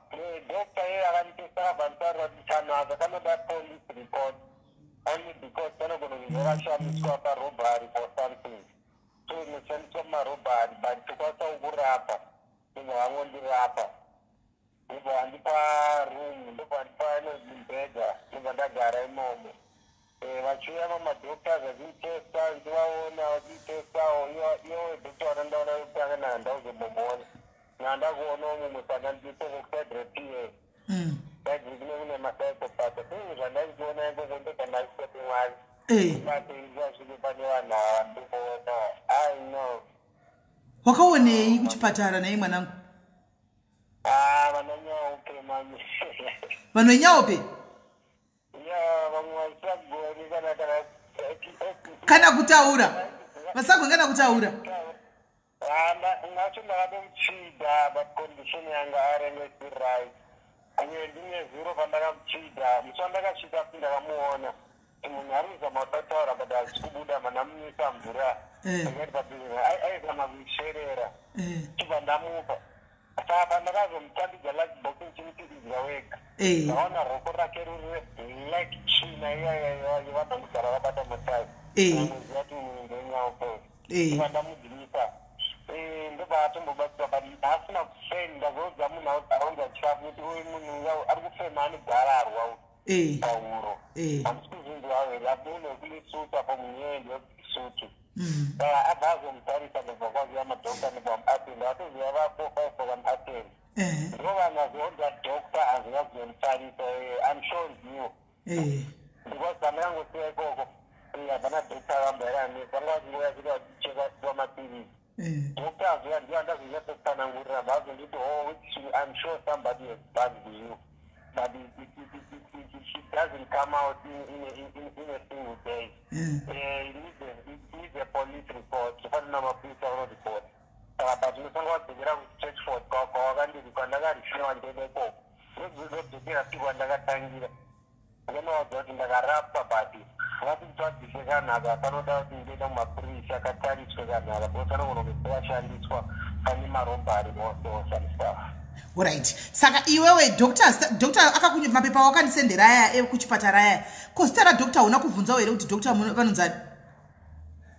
doctor iye akanditesta, akabva nditaurira kuti kanhu aka kanoda police report only because kanogona kunge kakashandiswa parobbery or something, so inoshandiswa mumarobbery, but tokwanisa kukurapa. Ndobva vangondirapa, ndobva vandipa room, ndobva vandipa inonzi mubhedha, ndobva ndagara imomo. Vachiuya mamadoctors vachinditesta, ndichivaona vachinditestawo. Iwo doctor wandandaona wekutanga ndandauzombomuona, nandakuonawo mumwe pana ndikoko kuside repa. Side kune kune mapsychopath. Zvinhu zvandaikuona ikoko, ndobva ndaisoti Mwari bate ndisasvike pane vanhu ava ndikuona. I know. Wakaonei kuchipatara naye, mwanangu? Ah, vananyaupe mani. Vanhu venyaupe. Ya, vamwe vasagoni kana kana kutaura, vasagoni kana kutaura. Nacho ndakatomuchida, but condition yanga arenge right. Uye ndine zuro pandakamuchida, musi wandakasvika futi ndakamuona munhu ari kuzama kutataura, but hazisi kubuda. Mandamunwisa mvura akati padhuze, aizama kuisverera. Chibva ndamupa. Saka pandakazomutambidza lunch box ndichimuti idya wega, ndaona roko rake riri reblack, tsvina iyaiya vanongogara vabata matai. Unoziva kuti munhu ndenyaupe. Ndobva ndamudzivisa, ndobva atombobatsira, but asina kufema. Ndazoudza munhu aunza chikafu kuti uyu munhu uya ari kufema ane gararwa pahuro. Handisi kuzvinzwa here? Munhu wekuLesotho apo, munhu iyeye ndewekuLesotho. Saka abva azomutarisa, ndobva kwaziva madhokta, ndobva muatenda atoziva va4 5 vakamuatenda. Ndo vanhu vazoonza doctor aziva kuzomutarisa. I'm sure ndiwo because pandakangosiya ikoko, hapana doctor akamboyarani, vanga vachingoya kuti vachicheka kupiwa mapirisi. Doctor azoya, ndiyo andazonyatsotsanangurira, vaazonditi, "Oh, which I'm sure somebody has bugged you, but it doesn't come out in a single day. It needs a police report. Tofanira mapurisa kunoripota." Saka but unofanira wadzokera kuStretford kwawakandiri kwandakarishiwa, ndiende ikoko, ndodzokera futi kwandakatangira, ndinowadza kuti ndakarapwa, but vati kuti vabvise kanhu aka panoda kuti ndiende kumapurisa akatariswe kanhu aka, because anogona kunge kashandiswa pane marobbery also, some stuff. Right, saka iwewe doctor akakunye mapepa wakandisendera aya ekuchipatara aya, ko zita radoctor hauna kubvunzawo here kuti doctor vanonzani?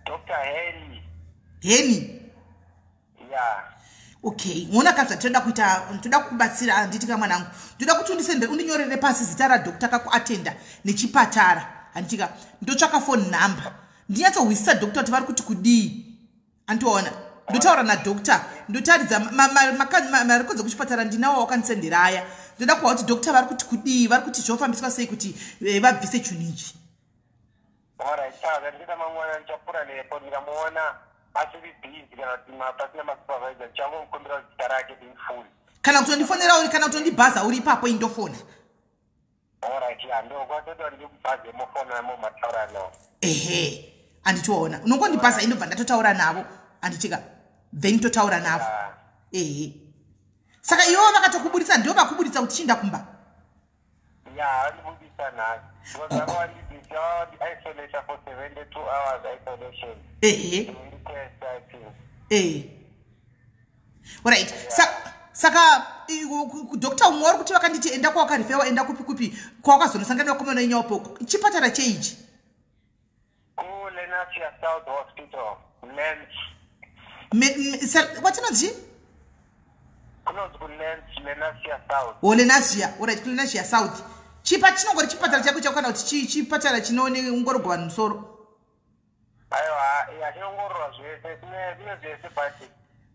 Dr Henny. Heni? Ya. Okay, uona ka, zvatinoda kuita, ndoda kukubatsira, handiti ka, mwanangu? Ndoda kuti undisendere, undinyorere pasi zita radoctor kakuatenda nechipatara, handiti ka? Ndotsvaka phone number, ndinyatsohwisisa doctor kuti vari kuti kudii, andiona? Ndotaura nadoctor, ndotaridza marekodzi ekuchipatara ndinawo wakandisendera aya. Ndoda kuva kuti doctor vari kuti kudii, vari kuti zvofambiswa sei kuti vabvise chinhu ichi. Alright, saka ndita mangwana ndichapfuura nepo, ndikamuona asiri busy kana kuti pasina masupervisor, ndichangomukumbira zita rake in full. Kana kutondifonera uri, kana kutondibhaza uri ipapo, indofona. Alright, ya, ndokwatoda ndikubhaze mofona momataura nawo. Ehe, handitoona, unongondibhaza, indobva ndatotaura navo, handitika? Then totaura navo. Ehe, saka ivo vakatokuburitsa, ndo vakuburitsa kuti chinda kumba? Ya, vandibudisa nhasi because vanga vandibvisa, vandiisolata for 72 hours isolation. Request, I think. Ehe, right. Saka doctor umwe wari kuti vakanditi enda kwawakarifewa, enda kupi kupi kwawakazonosangana vakomana venyaupo, chipatara cheichi? KuLenasia South Hospital, Lens. Watinonzi? Kunonzi kuLens, Lenasia South. O, Lenasia, alright, kuLenasia South. Chipa chinongori chipatara chako chako kana kuti chipatara chinoongororwa vanhu musoro? Aiwa, yachiongororwa zvese, kune zvese, but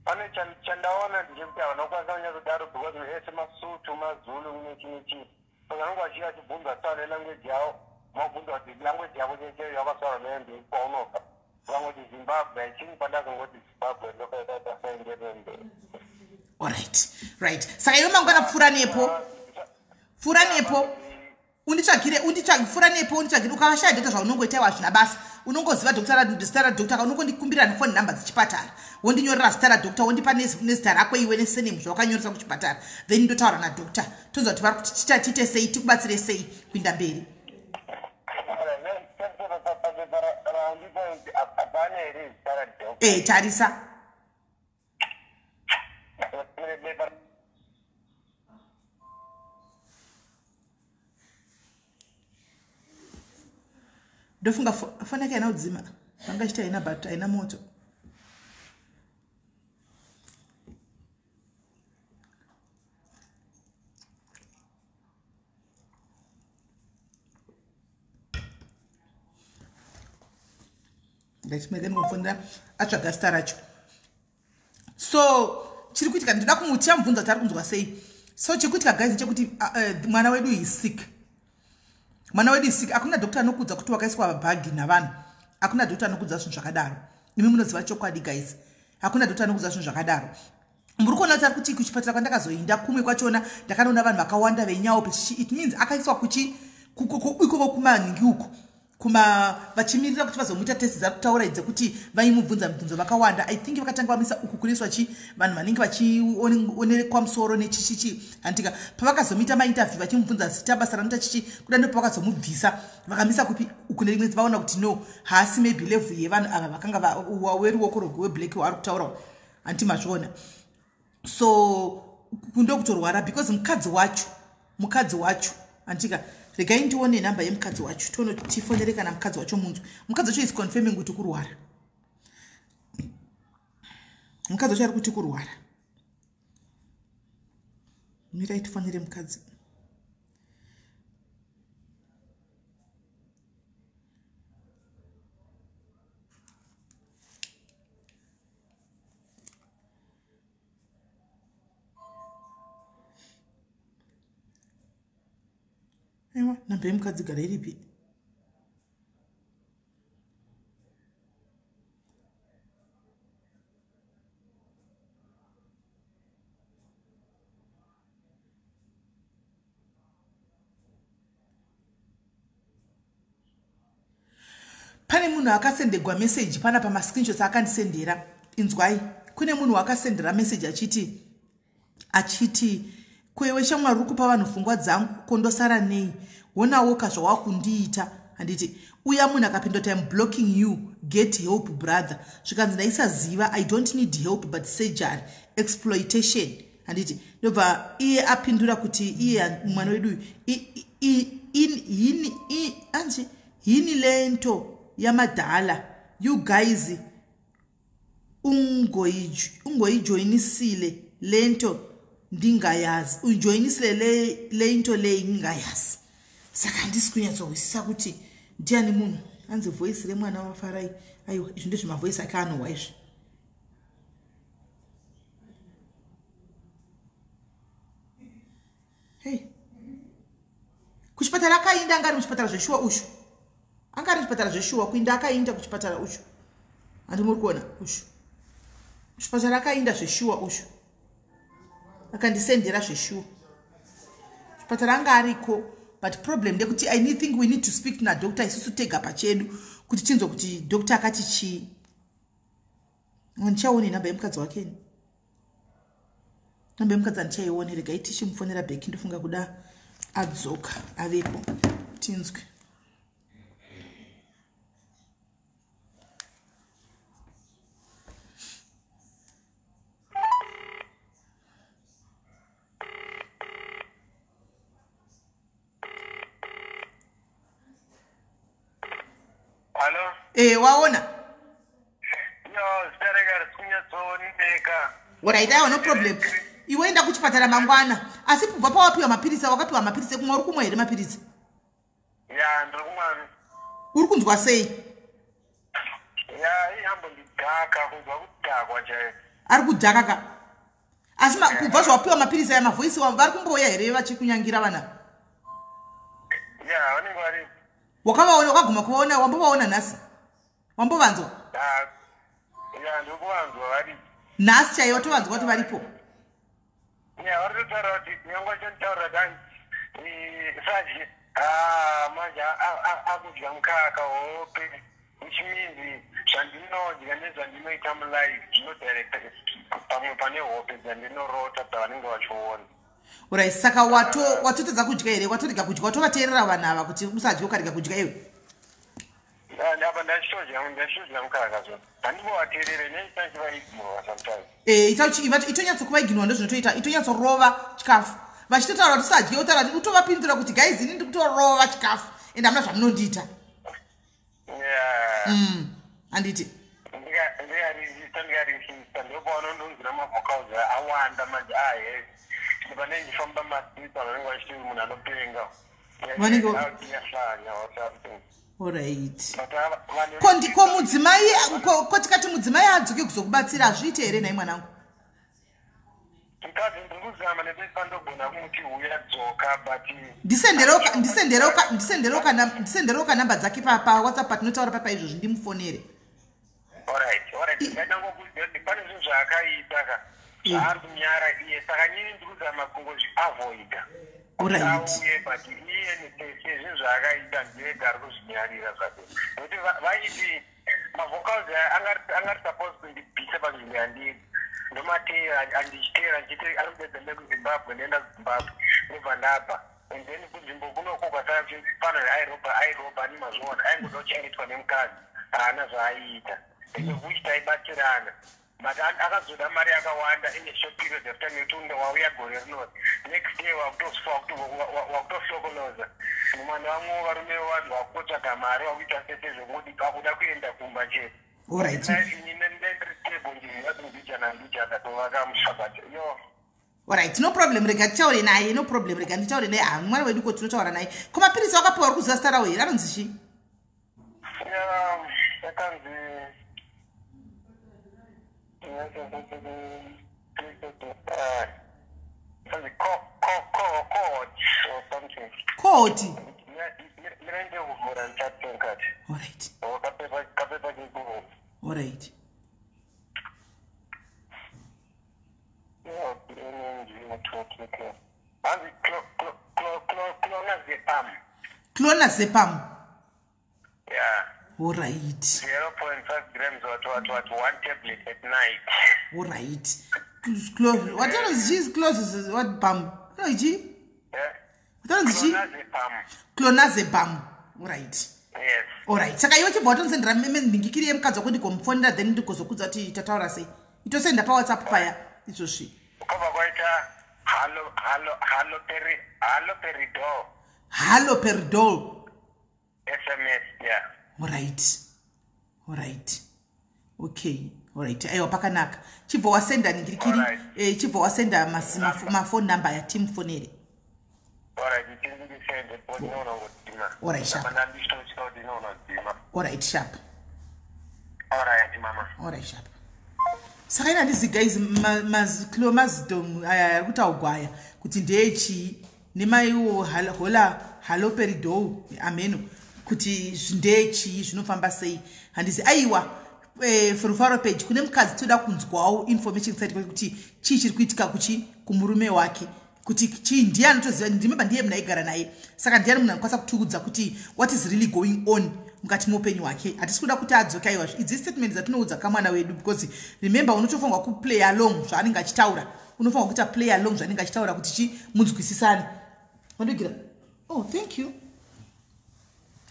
pane chandaona ndechekuti havana kukwanisa kunyatsodaro because ese maSuthu, maZulu, nechi nechi. Saka vanenge vachiuya vachibvunza taura nelanguage yavo, mabvunza kuti language yavo chaiyo yakataura nayo ndekwaunobva, vangoti Zimbabwe. Achingi pandazongoti Zimbabwe, ndokaita saenderere mberi. Alright, right, saka iwe mangwana pfuura nepo, pfuura nepo unditsvagire, pfuura nepo unditsvagire. Ukavashaya doctor, zvaunongoita iwa hazvina basa, unongoziva zita radoctor, unongondikumbirira nefone number dzechipatara, wondinyorera zita radoctor, wondipa nezita rako iwe nesurname zvawakanyoresa kuchipatara, then ndotaura nadoctor, tonzwa kuti vari kuti tiite sei, tikubatsire sei kuinda mberi. Hapana here zita radoctor? E, tarisa. Bepa. Ndofunga foni yake haina kudzima, vanga chiti haina but haina moto. Ndaimufonera atsvaga zita racho. So chiri kuitika, ndinoda kumutiyamubvunza kuti ari kunzwa sei. So chiri kuitika guys chekuti mwana wedu is sick. Mwana wedu is sick. Hakuna doctor anokudza kuti wakaiswa bhagi navanhu. Hakuna doctor anokudza zvinhu zvakadaro. Imi munoziva chokwadi guys. Hakuna doctor anokudza zvinhu zvakadaro. Muri kuona kuti ari kuti kuchipatara kwandakazoinda kumwe kwachona ndakanoona vanhu vakawanda venyawo. It means akaiswa kuchi ikoko kumanhingi uko kuma vachimirira kuti vazomuita test dzari kutaura idzi dzekuti vaimubvunza mibvunzo vakawanda. I think vakatanga vamisa uku kunoiswa chi vanhu vanenge vachionekwa musoro nechichichi handika. Pavakazomuita mainterview vachimubvunza zita, basa ranoita, chichi kuda, ndopavakazomubvisa vakamisa kupi uku nerimwe. Vaona kuti no, haasi maybe level yevanhu ava vakanga weruoko rweblack waari kutaura, handiti mazviona? So ndokutorwara because mukadzi wacho handika. Regai ndione nhamba yemukadzi wacho, tione tifonere kana mukadzi wacho munzwe. Mukadzi wacho is confirming kuti kurwara. Mukadzi wacho ari kuti kurwara. Mirai tifonere mukadzi. Aiwa, nhamba yemukadzi gara iripi? Pane munhu akasendegwa meseji pana pamascreenshots akandisendera. Inzwai, kune munhu wakasendera meseji achiti kwewe shamwari, uri kupa vanhu pfungwa dzangu, kondosara nei? Wonawoka zvawakundiita, handiti? Uya munhu akapinda kuti, "Im blocking you, get help brother." Zvikanzi, "Ndaisaziva, I don't need help but surgery, exploitation," handiti? Ndobva iye apindura kuti iye mwana wedu anzi yini lento yamadala, you guys ungoyijoyinisile lento ndingayazi, ujoyinisile le into leyi ngingayazi. Saka handisi kunyatsohwisisa kuti ndiani munhu anzi voice remwana waFarai. Aiwa, izvi ndezvemavoice ake anohwa izvi. Hei, kuchipatara akainda, anga ari muchipatara zveshuwa ushu, anga ari muchipatara zveshuwa. Kuinda akainda kuchipatara ushu, handi muri kuona ushu? Kuchipatara akainda zveshuwa ushu, akandisendera zveshuwa. Chipatara anga ariko, but problem ndekuti I think we need to speak nadoctor isusu tega pachedu kuti tinzwe kuti doctor akati chii. Handichaoni nhamba yemukadzi wake. Namba yemukadzi handichaioni. Regai tichimufonera back. Ndofunga kuda adzoka avepo tinzwe. Hallo? E, waona? Yo, zita rega risi kunyatsooneka. Alright, aiwa, no problem. Iwe enda kuchipatara mangwana. Asi kubva pawapiwa mapirisi, wakapiwa mapirisi ekumwa, uri kumwa here mapirisi? Ya, ndiri kumwa. Uri kunzwa sei? Ya, ihambondidhaka, kunzwa kudhakwa chaiko. Ari kudhaka ka? Asi kubva zvawapiwa mapirisi aya, mavoice vari kumbouya here vachikunyangira vana? Ya, vanenge vari. Wakavaona? Wakaguma kuvaona? Wambovaona nhasi? Wambovanzwa? Ya, ndiri kuvanzwa vari. Nhasi chaiwa tovanzwa kuti varipo? Ya, vari kutotaura kuti nyangwe vachonditaurira dani sadye manje akudya mukaka hope, which means zvandinodya nezvandinoita mulife zvinodirecta pamwe pane hope dzandinorota dzavanenge vachiona. Alright, saka watotadza kudya here? Watorega kudya? Watovateerera vanhu ava kuti usadye, ukarega kudya iwe? Apa ndachitodya mukaka zvo, handimbovateerere neitanchivaignora sometimes. Eh, itonyatsokuvaignorwa, ndozvinotoita. Itonyatsorova chikafu. Vachitotaura kuti usadye, utaura kuti utovapindura kuti, "Guys, ini ndiri kutorova chikafu ende hamuna zvamunondiita." Handiti? Ndikaresista, ndikaresista, ndopavanondonzira mavocals awanda manje. Ahe, pane ndichifamba mastreets, vanenge vachiti munhu anopenga. Vanenge- Yahlanya or something. Alright. But Ko mudzimai Ko tikati mudzimai adzoke kuzokubatsira, hazviite here nhai mwanangu? Mukadzi ndiri kuzama nekuti pandogona kumuti uya dzoka, but Ndisenderewo kanhamba dzake paWhatsApp patinotaura papa izvozvi, ndimufonere. Alright, ndadangokuziva kuti pane zvinhu zvaakaita ka, zvaari kunyara iye, saka nini ndiri kuzama kungozviavoida. Auye, but iye sezvinhu zvaakaita ndiyega ari kuzvinyarira zvake, nekuti vaiti mavocals aya angari supposed kundibvisa panzvimbo yandiri, ndomateera, andichiteera ndichiti ari kudedza nekuZimbabwe, ndoenda kuZimbabwe, ndobva ndabva, and then kunzvimbo kunoko kwasara kuchinzi pano airoba, airoba, ani mazviona, aingoda kuchengetwa nemukadzi, haana zvaaiita, which taibatsirana, but akazoda mari yakawanda in a short period of time, yekuti wauya gore rinori, next year wakutofa, wakutohlokoloza mumwana. Vamwe varume vevanhu vakutotsvaga mari, wakuita sese zvekungoti vakuda kuenda kumba chete. Ini ndiri stable, ndizvati mbijana mbijana tovaka musha, but yo. Alright, no problem, rega titaure naye. No problem, rega nditaure naye. Ha, mwana wedu, ko tinotaura naye. Ko mapirisi wakapiwa, uri kuziva zita rawo here? Anonzi chii? Yakanzi kanzi cohort or something. Cohort. Mirende kuvhura ndichatenkati. Alright. Kapepa kekuvhura. Alright. Hanzi clonazepam. Clonazepam. Yeah. Alright. 0.5 grams, what what what, one tablet at night. Alright, what anonzi chii? Close what bam, anonzi chii? Yeah. What anonzi chii? Clonazepam. Clonazepam, alright. Yes. Alright, saka iwe chibva watondisendera nhingikiri yemukadzi wako, ndigomufonera, then ndigozokudza kuti tataura sei. Itosenda paWhatsApp paya izvozvi. Kwabva kwaita haloperidol. Haloperidol. SMS, yeah. Alright, okay, alright, aiwa, pakanaka. Chibva wasenda ningirikiri. Alright. Chibva wasenda mafone number yatimufonere. Alright, ndisende po ndinoona kudzima. Alright, sharp. Apa ndandishotya kuti inoona kudzima. Alright, sharp. Alright, mama. Alright, sharp. Saka ina handizi guys, clomazidom aya ari kutaugwa aya kuti ndeyechii, nemaiwo hola haloperidol, ameno kuti ndeyechii, zvinofamba sei, handizi. Aiwa, Rufaro page kune mukadzi, toda kunzwawo information side kuti chii chiri kuitika kuchi kumurume wake, kuti chii, ndiye anotoziva, ndimeba ndiye munhu aigara naye, saka ndiani munhu anokwanisa kutiudza kuti what is really going on mukati meupenyu hwake. Hatisi kuda kuti adzoke, aiwa. Idzi statement dzatinoudza kamwana wedu, because remember, unotofanirwa kuplay along zvaanenge achitaura, unofanirwa kuita play along zvaanenge achitaura kuti chi munzwisisane. Wandigira? Oh, thank you.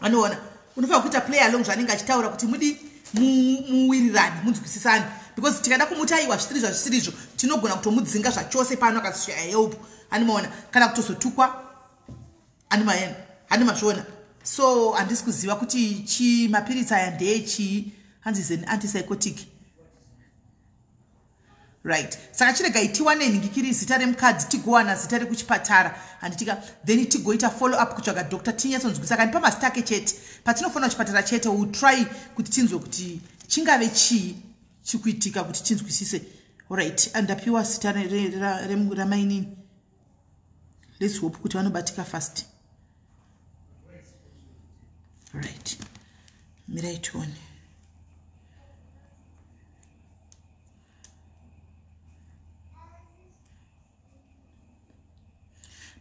Anoona, unofanira kuita play along zvaanenge achitaura kuti mudi muwirirane, munzwisisane, because tikada kumuti aiwa, zvisiri zvazvisirizvo, tinogona kutomudzinga zvachose pano akasvika help, animaona, kana kutozotukwa, animaena, handimazviona. So handisi kuziva kuti chi mapiritsi aya ndeyechii. Hanzi is an antipsychotic, right? Saka chiregai tiwane nhingikiri zita remukadzi, tigowana zita rekuchipatara, handitika? Then tigoita follow up kutsvaga doctor, tinyatsonzwisa. Kandi pamazita ake chete patinofonera kuchipatara chete, will try kuti tinzwe kuti chingave chii chikuitika, kuti tinzwisise. Alright, ndapiwa zita ramainini. Let's hope kuti vanobatika fast. Right, mirai tione.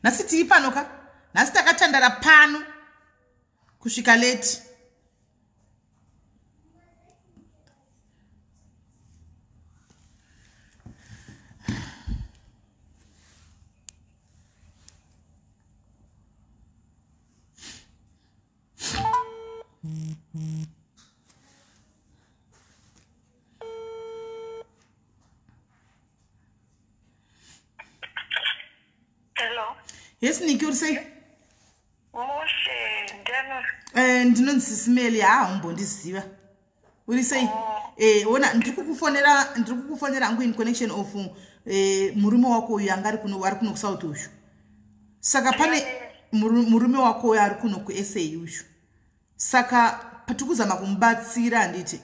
Nhasi tiri pano ka, nhasi takatandara pano kusvika late. Hello. Yes, Niki, uri sei? Moshe, ndiyani? Ndinonzi Simeli. Ha, umbondiziva. Uri sei? Ona, ndiri kukufonera hangu in connection of murume wako uyu anga ari kuno, ari kuno kuSouth uyu. Saka pane murume wako uyu ari kuno kuSA uyu, saka patiri kuzama kumubatsira, handiti?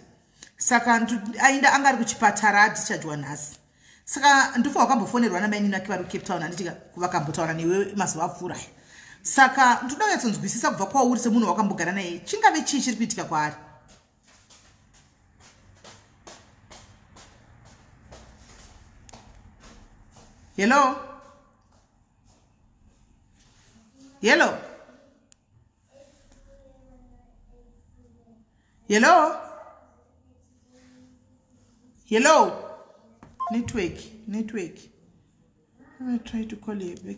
Saka ainda anga ari kuchipatara adischargewa nhasi. Saka ndofunga wakambofonerwa namainini ake vari kuCape Town, handiti? Vakambotaura newe mazuva apfuura aya. Saka ndoda kunyatsonzwisisa kubva kwauri semunhu wakambogara naye, chingave chii chiri kuitika kwaari? Hello, hello, hello, hello. Network, network. I try to call you back.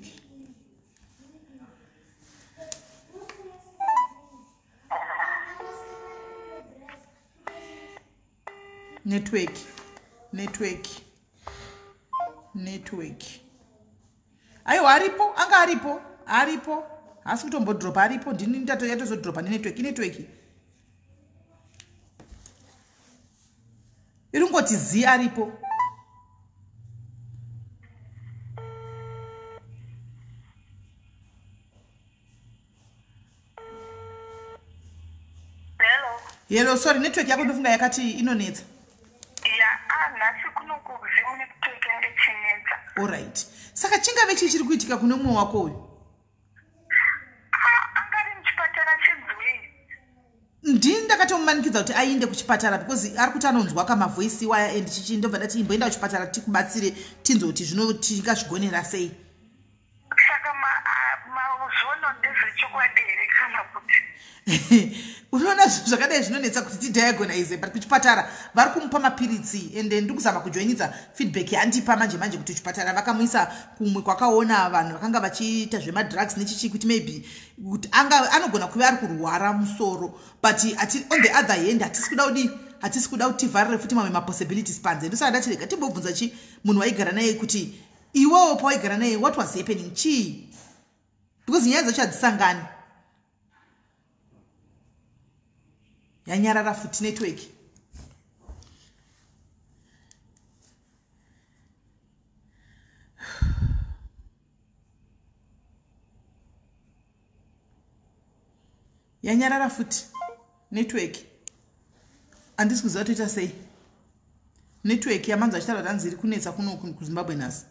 Network, network, network. Aiwa, aripo, anga aripo, aripo, haasi kutombodropa, aripo. Ndini yatozodropa nenetwork. Inetwork iri kungoti zi. Aripo. Hello. Hello, sorry, network yako ndofunga yakati inonetsa. Ya, nhasi kuno kuZimu network yange ichinetsa. Alright, saka chingave chii chiri kuitika kune mumwe wako uyu? Angari muchipatara chinzwei? Ndini ndakatomumanikidza kuti ainde kuchipatara because ari kuti anonzwa kamavoice waya and chichi. Ndobva ndati imboenda kuchipatara tikubatsire, tinzwe kuti zvino tingazvigonera sei. Saka mazvono ndezvechokwadi here kana kuti? Unoona, zvinhu zvakadai zvinonetsa kuti tidiagnose, but kuchipatara vari kumupa mapiritsi ende ndiri kuzama kujoinidza feedback yandipa manje manje kuti kuchipatara vakamuisa kumwe kwakaona vanhu vakanga vachiita zvemadrugs nechichi, kuti maybe kuti anga anogona kuve ari kurwara musoro. But on the other hand, hatisi kuda kudi, hatisi kuda kuti tivharire futi mamwe mapossibilities panze. Ndosaka ndachirega timbobvunza chi munhu waigara naye kuti iwewo pawaigara naye, what was happening, chii? Because nyaya dzacho hadzisangani. Yanyarara futi network. Yanyarara futi network. Handisi kuziva toita sei. Network yamanzi achitaura kuti hanzi iri kunetsa kuno kuZimbabwe nhasi.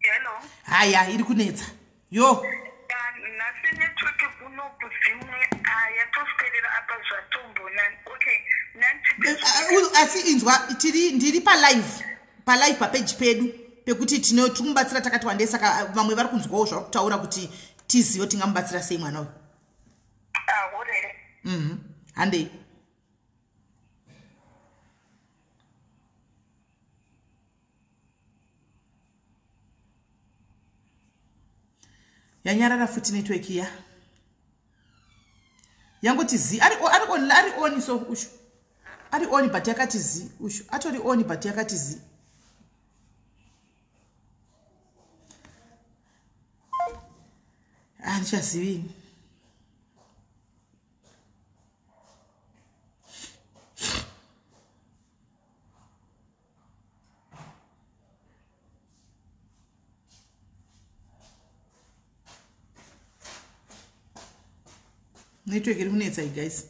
Hello. Haya, iri kunetsa yo. Nhasi network kuno kuZimwe yatoswedera apa zvatombonani. Okay. Asi inzwa, tiri ndiri palive, palive papeji pedu pekuti tino tiri kumubatsira takati wandei. Saka vamwe vari kunzwawo zvavari kutaura kuti tizive tingamubatsira sei mwana uyu. Aurere. Handei. Yanyarara futi network iya, yangoti zi. Ari on, ari on. So ushu ari on, but yakati zi. Ushu atori on, but yakati zi. Handichazivini. Network iri kunetsa iyi, guys.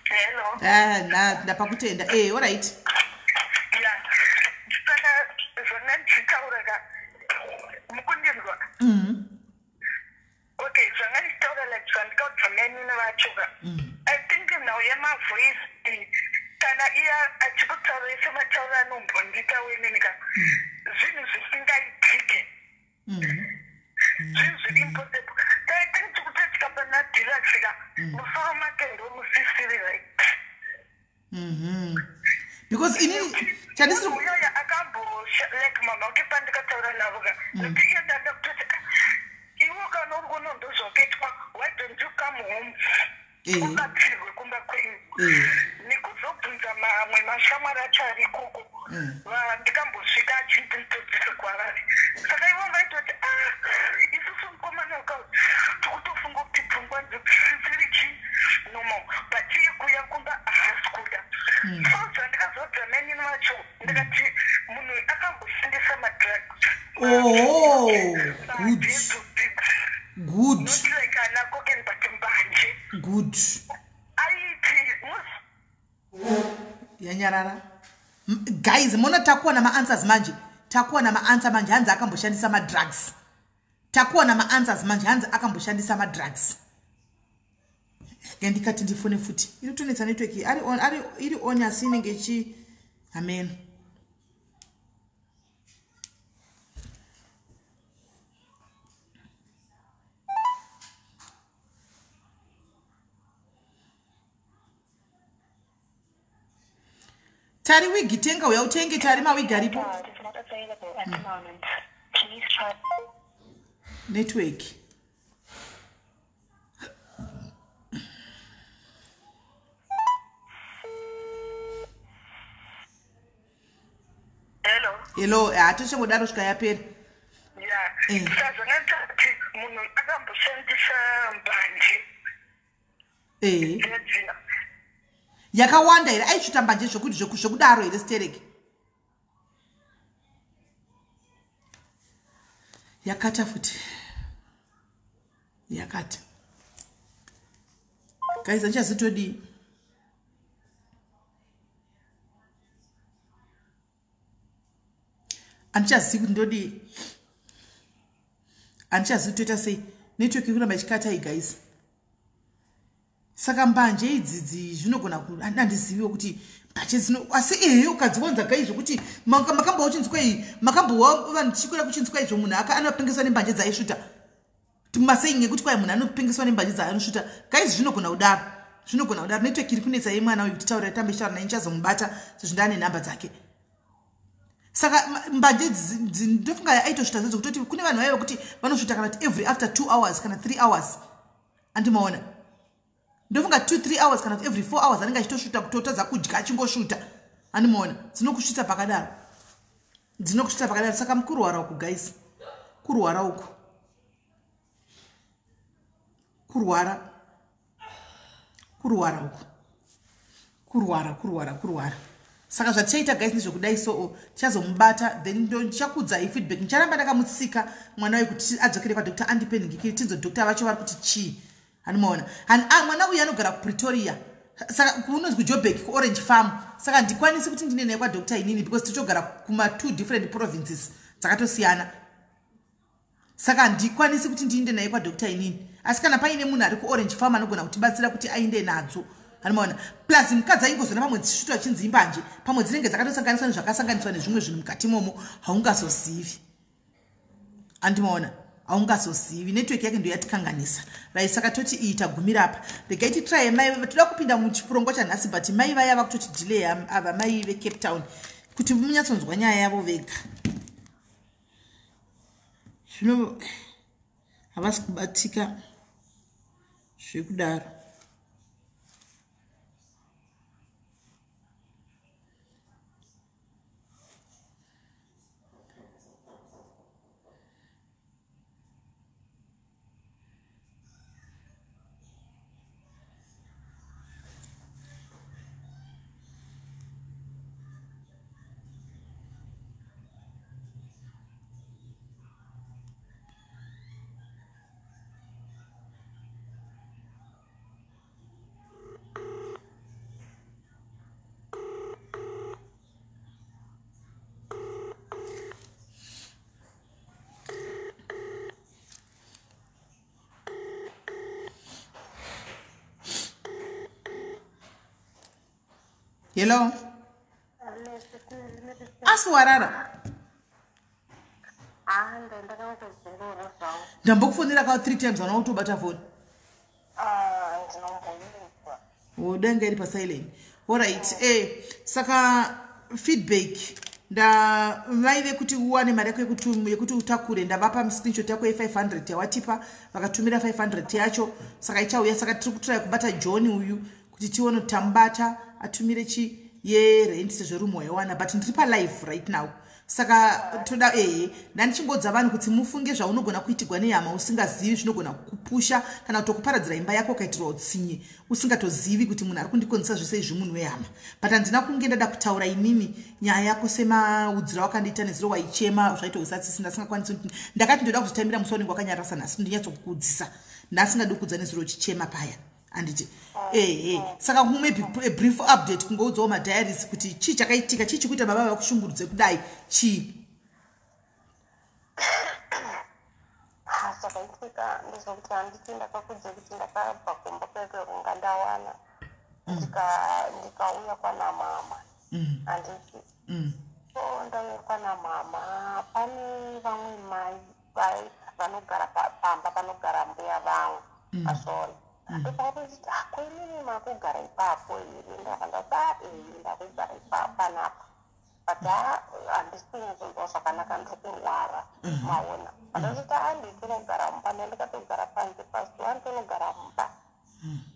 Hello. Ah, ndapa kutenda. Alright. Ya, saka zvona ndichitaura ka, mukundinzwa? Mm. Okay, zvanga ndichitaura, like zvandikaudza mainini vacho ka, I think nhau yemavoice kana iya achikutaura sematauro anombondiita wenini ka, zvinhu zvisingaitike, zvinhu zviri impossible. So I think chikutoitika pana Dirax ka, musoro make ndomusisiri right. Because inini chandisiri Uyoyo akambo like mama wake pandikataura navo ka, nekuti iye danda kutoti, "Ah, iwe kana uri kuno ndozvakaitwa." Kubatsirwe kumba kwenyu. Nekuzobvunza mamwe mashamwari acho ari ikoko, ndikambosvika achinditodzise kwavari. Saka ivo vaitoti, ah, isusu mukomana uka tikutofunga kuti pfungwa dzisisiri chi normal, but iye kuuya kumba haasi kuda. So zvandikazodza mainini vacho, ndikati munhu akamboshandisa madrugs. Oh, good. Good. Not like ana cocaine, but mbanje. Good. Aiti Yanyarara. Guys, mona takuwana maanswers manje. Takuwana maanswer manje, hanzi akamboshandisa madrugs. Takuwana maanswers manje, hanzi akamboshandisa madrugs. Ndikati ndifone futi, iri kutonetsa network iyi. Ari on, ari iri on, asi inenge ichi amen. Tari wigi, tenga, uya utenge. Tari, mawigi aripo. Card is not available at the moment. Please try. Network. Hello. Hello, hatochangodaro svika yapera. Ya. Saka zvanga ndati munhu akamboshandisa mbanje. Dzedzina. Yakawanda here? Aisvuta mbanje zvokuti zvekudaro here, stereki? Yakata futi, yakata. Guys, andichazitodii? Handichazivi kuti ndodii, handichazivi toita sei. Network ikuramba ichikata iyi, guys. Saka mbanje idzidzi zvinogona, handiziviwo kuti mbanje dzino, asi ehe, ukadziwanza gai zvokuti makambowa uchinzwa iyi, makambowa vanhu tichikwira kuchinzwa izvo, munhu anopengeswa nembanje dzaisvuta. Masei ngekuti kwai munhu anopengeswa nembanje dzaanosvuta. Guys, zvinogona kudaro, zvinogona kudaro. Network iri kunetsa yemwana uyu. Kuti taura, tambe chitaura naye, ndichazomubata sezvo ndaane nhamba dzake. Saka mbanje ndofunga aitosvuta zedzo, kutoti kune vanhu vaiva kuti vanosvuta kana kuti every after 2 hours kana 3 hours, andimaona? Ndofunga 2 3 hours kana kuti every 4 hours anenge achitosvuta, kutotadza kudya achingosvuta, andimaona? Dzinokusvitsa pakadaro, dzinokusvitsa pakadaro. Saka mukurwara uku, guys, kurwara uku, kurwara, kurwara uku, kurwara, kurwara, kurwara. Saka zvatichaita, guys, ndezvekudai. So tichazomubata, then ndichakudzai feedback. Ndicharamba ndakamutsika mwana uyu kuti adzokere kwadr andipeningikiri, tinzo doctor vacho vari kuti chii, hanimaona? Mwana uyu anogara kuPretoria, saka kunonzi kuJoburg, kuOrange Farm. Saka handikwanisi kuti ndine naye kwadoctor inini, because tichogara kuma two different provinces dzakatosiyana. Saka handikwanisi kuti ndiinde naye kwadoctor inini, asi kana paine munhu ari kuOrange Farm anogona kutibatsira kuti ainde nadzo, hanimaona? Plus mukadzi aingozona pamwe dzisvitwa achinzi imbanje, pamwe dzinenge dzakatosanganiswa nezvakasanganiswa nezvimwe zvinhu mukati imomo, haungazozivi, andimaona? Haungazozivi. Network yake ndo yatikanganisa, right? Saka toti iyi tagumira apa. Regai titraye mai. Toda kupinda muchipurongwa chanhasi, but mai vaya vakutoti delay ava, mai veCape Town, kuti munyatsonzwa nyaya yavo vega. Zvino havasi kubatika zvekudaro. Hello, asi warara? Ndambokufonera ka three times, ana kutobata foni. Danga iri pasilent. Alright, saka feedback. Ndavaive kuti uwane mari yako yekuti utakure. Ndavapa screenshot yako ye500 yawatipa, vakatumira 500 yacho, saka ichauya. Saka tiri kutraya kubata John uyu kuti tione kuti tamubata atumire chi yerent sezvo room waiwana. But ndiri palive right now, saka toda, ehe, ndandichingodza vanhu kuti mufunge zvaunogona kuitigwa nehama usingazivi, zvinogona kupusha kana kutokuparadzira imba yako, ukaitirwa utsinye usingatozivi kuti munhu ari kundikonzesa zvese izvi munhu wehama. But handina kunge ndada kutaura inini nyaya yako semaudziro wakandiita nezuro waichema, zvaitoisa tsisi. Ndasingakwanisi, ndakati ndoda kuzotambira musi wanenge wakanyarasa nhasi, ndinyatsokukudza. Ndasingadi kukudza nezuro uchichema paya, handiti? Ehe, saka maybe a brief update, kungoudzawo madiaries kuti chii chakaitika, chii chikuita baba vakushungurudze kudai, chii? Zvakaitika ndezvekuti, handiti ndakakudza kuti ndakabva kumba kwekunga ndawana, ndikauya kwana mama, handiti? So ndauya kwana mama, pane vamwe mai vanogara pamba panogara mbuya vangu, azvona. Ndopakatoti, "Ah, ko inini makugara ipapo here?" Ndabva ndati, "Ah, ee, ndakugara panapa, but handisi kunyatsonzwa zvakanaka, ndiri kurwara." Maona, ndototi, "Ah, nditonogara mumba." Ndandikatogara panze pazuva, nditonogara mumba.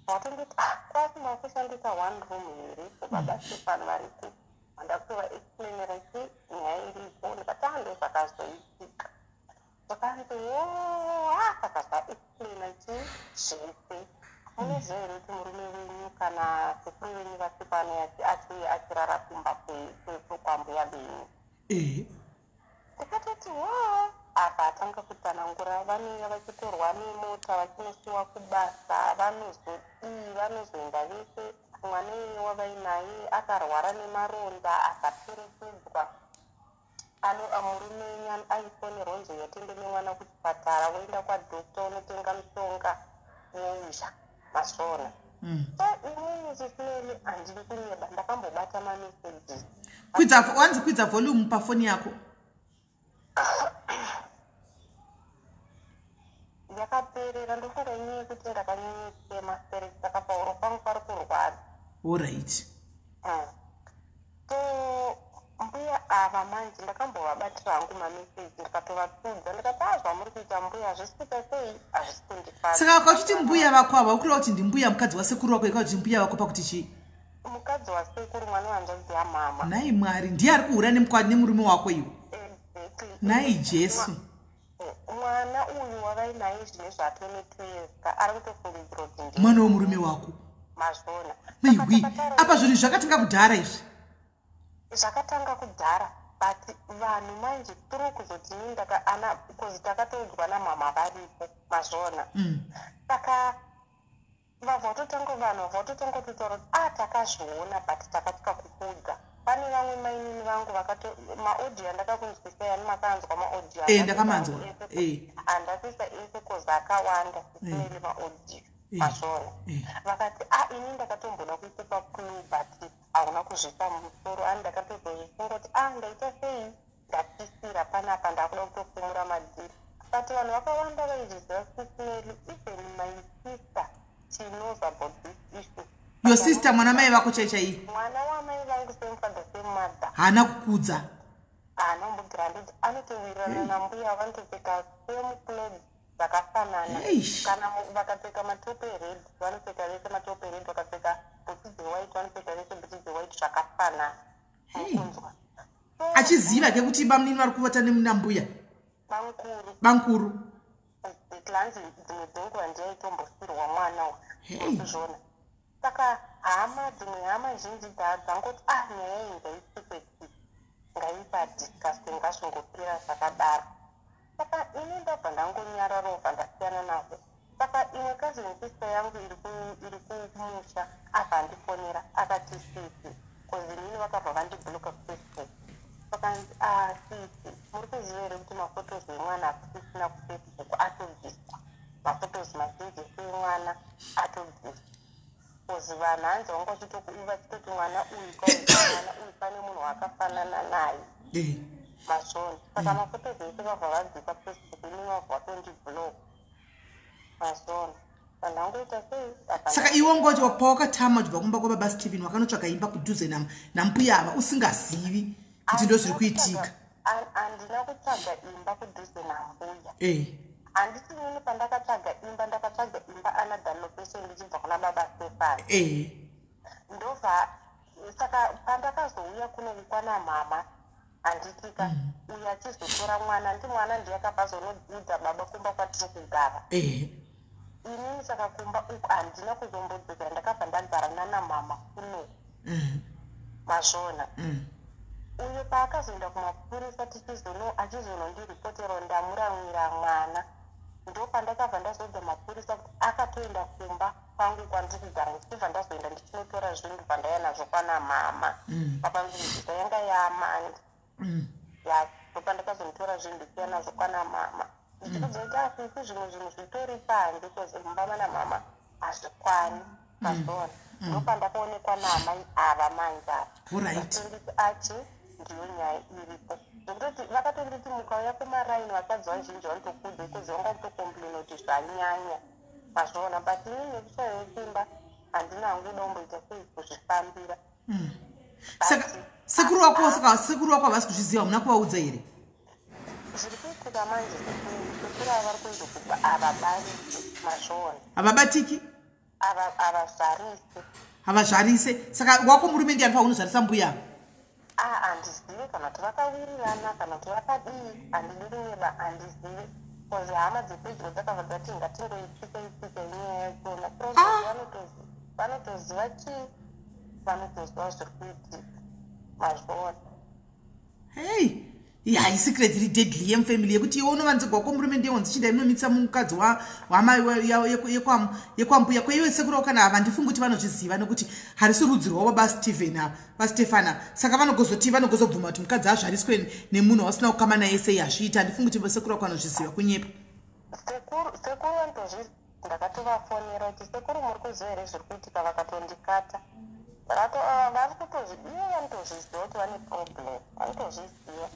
Watondoti, "Ah, kwasi makushandisa one room here? Ko baba Stefan variku?" Ndakutovaexplainera chi nyaya iripo. Ndikati, "Ah, ndo zvakazoitika." Zvakanzi, "O, ah, saka zvaexplaina chi zvese. Munoziva here kuti murume wenyu kana sekuru venyu vaStefano achirara kumba kwambuya venyu?" Ndikatoti, "Wo." Apa atanga kutsanangura, vanouya vachitorwa nemota vachinosiwa kubasa, vanozodii, vanozoenda vese. Mwana iyeye wavainaye akarwara nemaronda, akaperekedzwa. Murume wenyu aifonerwa nzi yatende nemwana kuchipatara, woenda kwadoctor, unotenga mushonga, wouya. Mazvona? So inini, chisineni, handidi kunyeba, ndakambobata mamessages. Kwidza, wanzi kwidza volume pafoni yako. Yakaperera. Ndofunga inyaya yekuti ndakanyanyotema stereki, saka pauro pangu pari kurwadza. Alright. So mbuya ava manje ndakambovabatira hangu mameseji, ndikatovatsudza, ndikati, "A, zvamuri kuita mbuya hazvisi kuita sei, hazvisi kundifadza." Saka ukachiti mbuya vako ava, ukureva kuti ndimbuya mukadzi wasekuru wako, ika kuti mbuya vako pakuti chii? Mukadzi wasekuru, mwana wehanzvadzi yamama. Nhai Mwari, ndiye ari kuhura nemurume wako iwe? Exactly. Nhai Jesu. Mwana uyu wavainaye zvine zvatone 2 years ka, ari kutofungidzira kuti ndiye mwana wemurume wako. Mazvona? Maiwi. Saka takataura. Apa zvinhu zvakatanga kudhara izvi? Zvakatanga kudhara, but vanhu manje tiri kuzoti ini ndaka ana cause takatoudzwa namama varipo, mazvona? Saka vabva vatotanga, vanhu vabva vatotanga kutotaura kuti, "A, takazviona, but takatya kukudza." Pane vamwe mainini vangu vakato maaudio andakakunzwisai, ani makanzwa maaudio? Ndakamanzwa. Handasisa ese cause akawanda, sisineli maaudio. Mazvona? Vakati, "A, ini ndakatomboda kukupa clue, but hauna kuzviisa mumusoro." Ani ndakatozozvifunga kuti, "A, ndaita sei, ndapisira panapa, ndakuda kutofumura madhiri." But vanhu vakawanda vaizviziva, sisineli. Even my sister, she knows about this issue. Your sister, mwana mai vako chai chaiye? Mwana wamai vangu, same father, same mother. Haana kukudza? Haana kumbobvira andudza. Anotowirirana nambuya, vanotopfeka same clothes dzakafanana. Eish. Kana vakapfeka matope ered, vanopfeka vese matope ered. Vakapfeka bhutsu dzewhite, vanopfeka vese bhutsu dzewhite, zvakafanana. Mukunzwa? So, Achiziva ke kuti bamunini vari kuvata nambuya? Bamukuru. Bankuru. Hanzi dzimwe dzenguva ndiyaitombosirwa mwana uyu. Hey. Kuzvona? Saka hama, dzimwe hama zhinji dzangoti, "Ah, nyaya iyi ngaisikwe, ngaisadiscusswe, ngazvingopera zvakadaro." Saka ini ndabva ndangonyararova, ndasiyana nazvo. Saka imwe cousin sister yangu iri kumusha abva andifonera, akati, "Sisi," cause inini vakabva vandibloka kuFacebook. Vakanzi, "Ah, sisi, muri kuziva here kuti maphotos emwana hakusisina kuFacebook, atobviswa? Maphotos mazhinji ese emwana atobviswa, cause vanhu hanzi vanga vachitoti mwana uyu, mwana uyu pane munhu wakafanana naye." Mazvona? Saka maphotos ese vabva vabvisa Facebook, inini vabva vatondiblock. Mazvona? Vanhu vangoita sei? Saka iwe ngoti pawakatama uchibva kumba kwababa Stephen, wakanotsvaga imba kudhuze nambuya ava usingazivi Kuti ndo zviri kuitika. Handina kutsvaga imba kudhuze nambuya. Handiti nini pandakatsvaga imba, ndakatsvaga imba another location ndichibva kuna baba Stefani. Ndobva saka pandakazouya kuno kwana mama, handitika, uyo achizotora mwana, ndi mwana ndiye akabva azonoudza baba kumba kwatiri kugara. Inini saka kumba uku handina kuzombodzokera, ndakabva ndagara nana mama kuno. Mazvona? Uyo paakazoenda kumapurisa tichizono achizonondiripotera ndamuramwira mwana, ndo pandakabva ndazoudza mapurisa kuti akatoenda kumba kwangu kwandiri kugara, ndichibva ndazoenda ndichinotora zvinhu bva nazvo kwana mama. Papanzvimbo yanga yamandi. Ya, ndopandakazonotora zvinhu ndichiuya nazvo kwana mama, ndichikudza kuti asisi zvimwe zvinhu zvitori panze because mumba mana mama hazvikwani. Mazvona? Ndopandakaonekwa naamai ava manje ava. Vatonditi achi ndiyo nyaya iripo, zvekutoti vakatonditi mukauya kumaraini vakadzi vazhinji vanotokudza because vanga kutocomplaina kuti zvanyanya. Mazviona? But inini nekushaiwa simba handina hangu domboita sei kuzvifambira. Saka sekuru wako, saka sekuru wako havasi kuzviziva? Hamuna kuvaudza here? Zviri kuitika manje, sekuru ava vari kunzi havabarisi. Mazviona? Havabatiki. Havazvarisi. Havazvarise. Saka wako murume ndiani paunozvarisa mbuya? Handizivi kana kuti vakawirirana kana kuti vakadii. Handidi kunyeba, handizivi, because hama dzepedyo dzakabva dzati ngatingoitsika itsika inyaya yachona. Vanotoziva chii, vanotoziva zviri kuitika. Mazviona? Hei, ya, isecret iri deadly yemufamily yekuti iwe unovanzigwa ko murume ndiye wanzi chinda inomitsa mukadzi wamai yekwambuya kweiwe. Sekuru kana handifungi kuti vanozviziva, nekuti harisi rudzi rwavo baStephen ava, baStefana. Saka vanogozoti vanogozobvuma kuti mukadzi azvariswe nemunhu wasina kukama naye sei? Hazviiti. Handifungi kuti sekuru vako vanozviziva, kunyepa. Sekuru vanotozviziva. Ndakatovafonera kuti, "Sekuru, muri kuziva here zviri kuitika?" Vakatondikata. Vari kutozvi, ivo vanotozviziva kuti vane problem, vanotozviziva,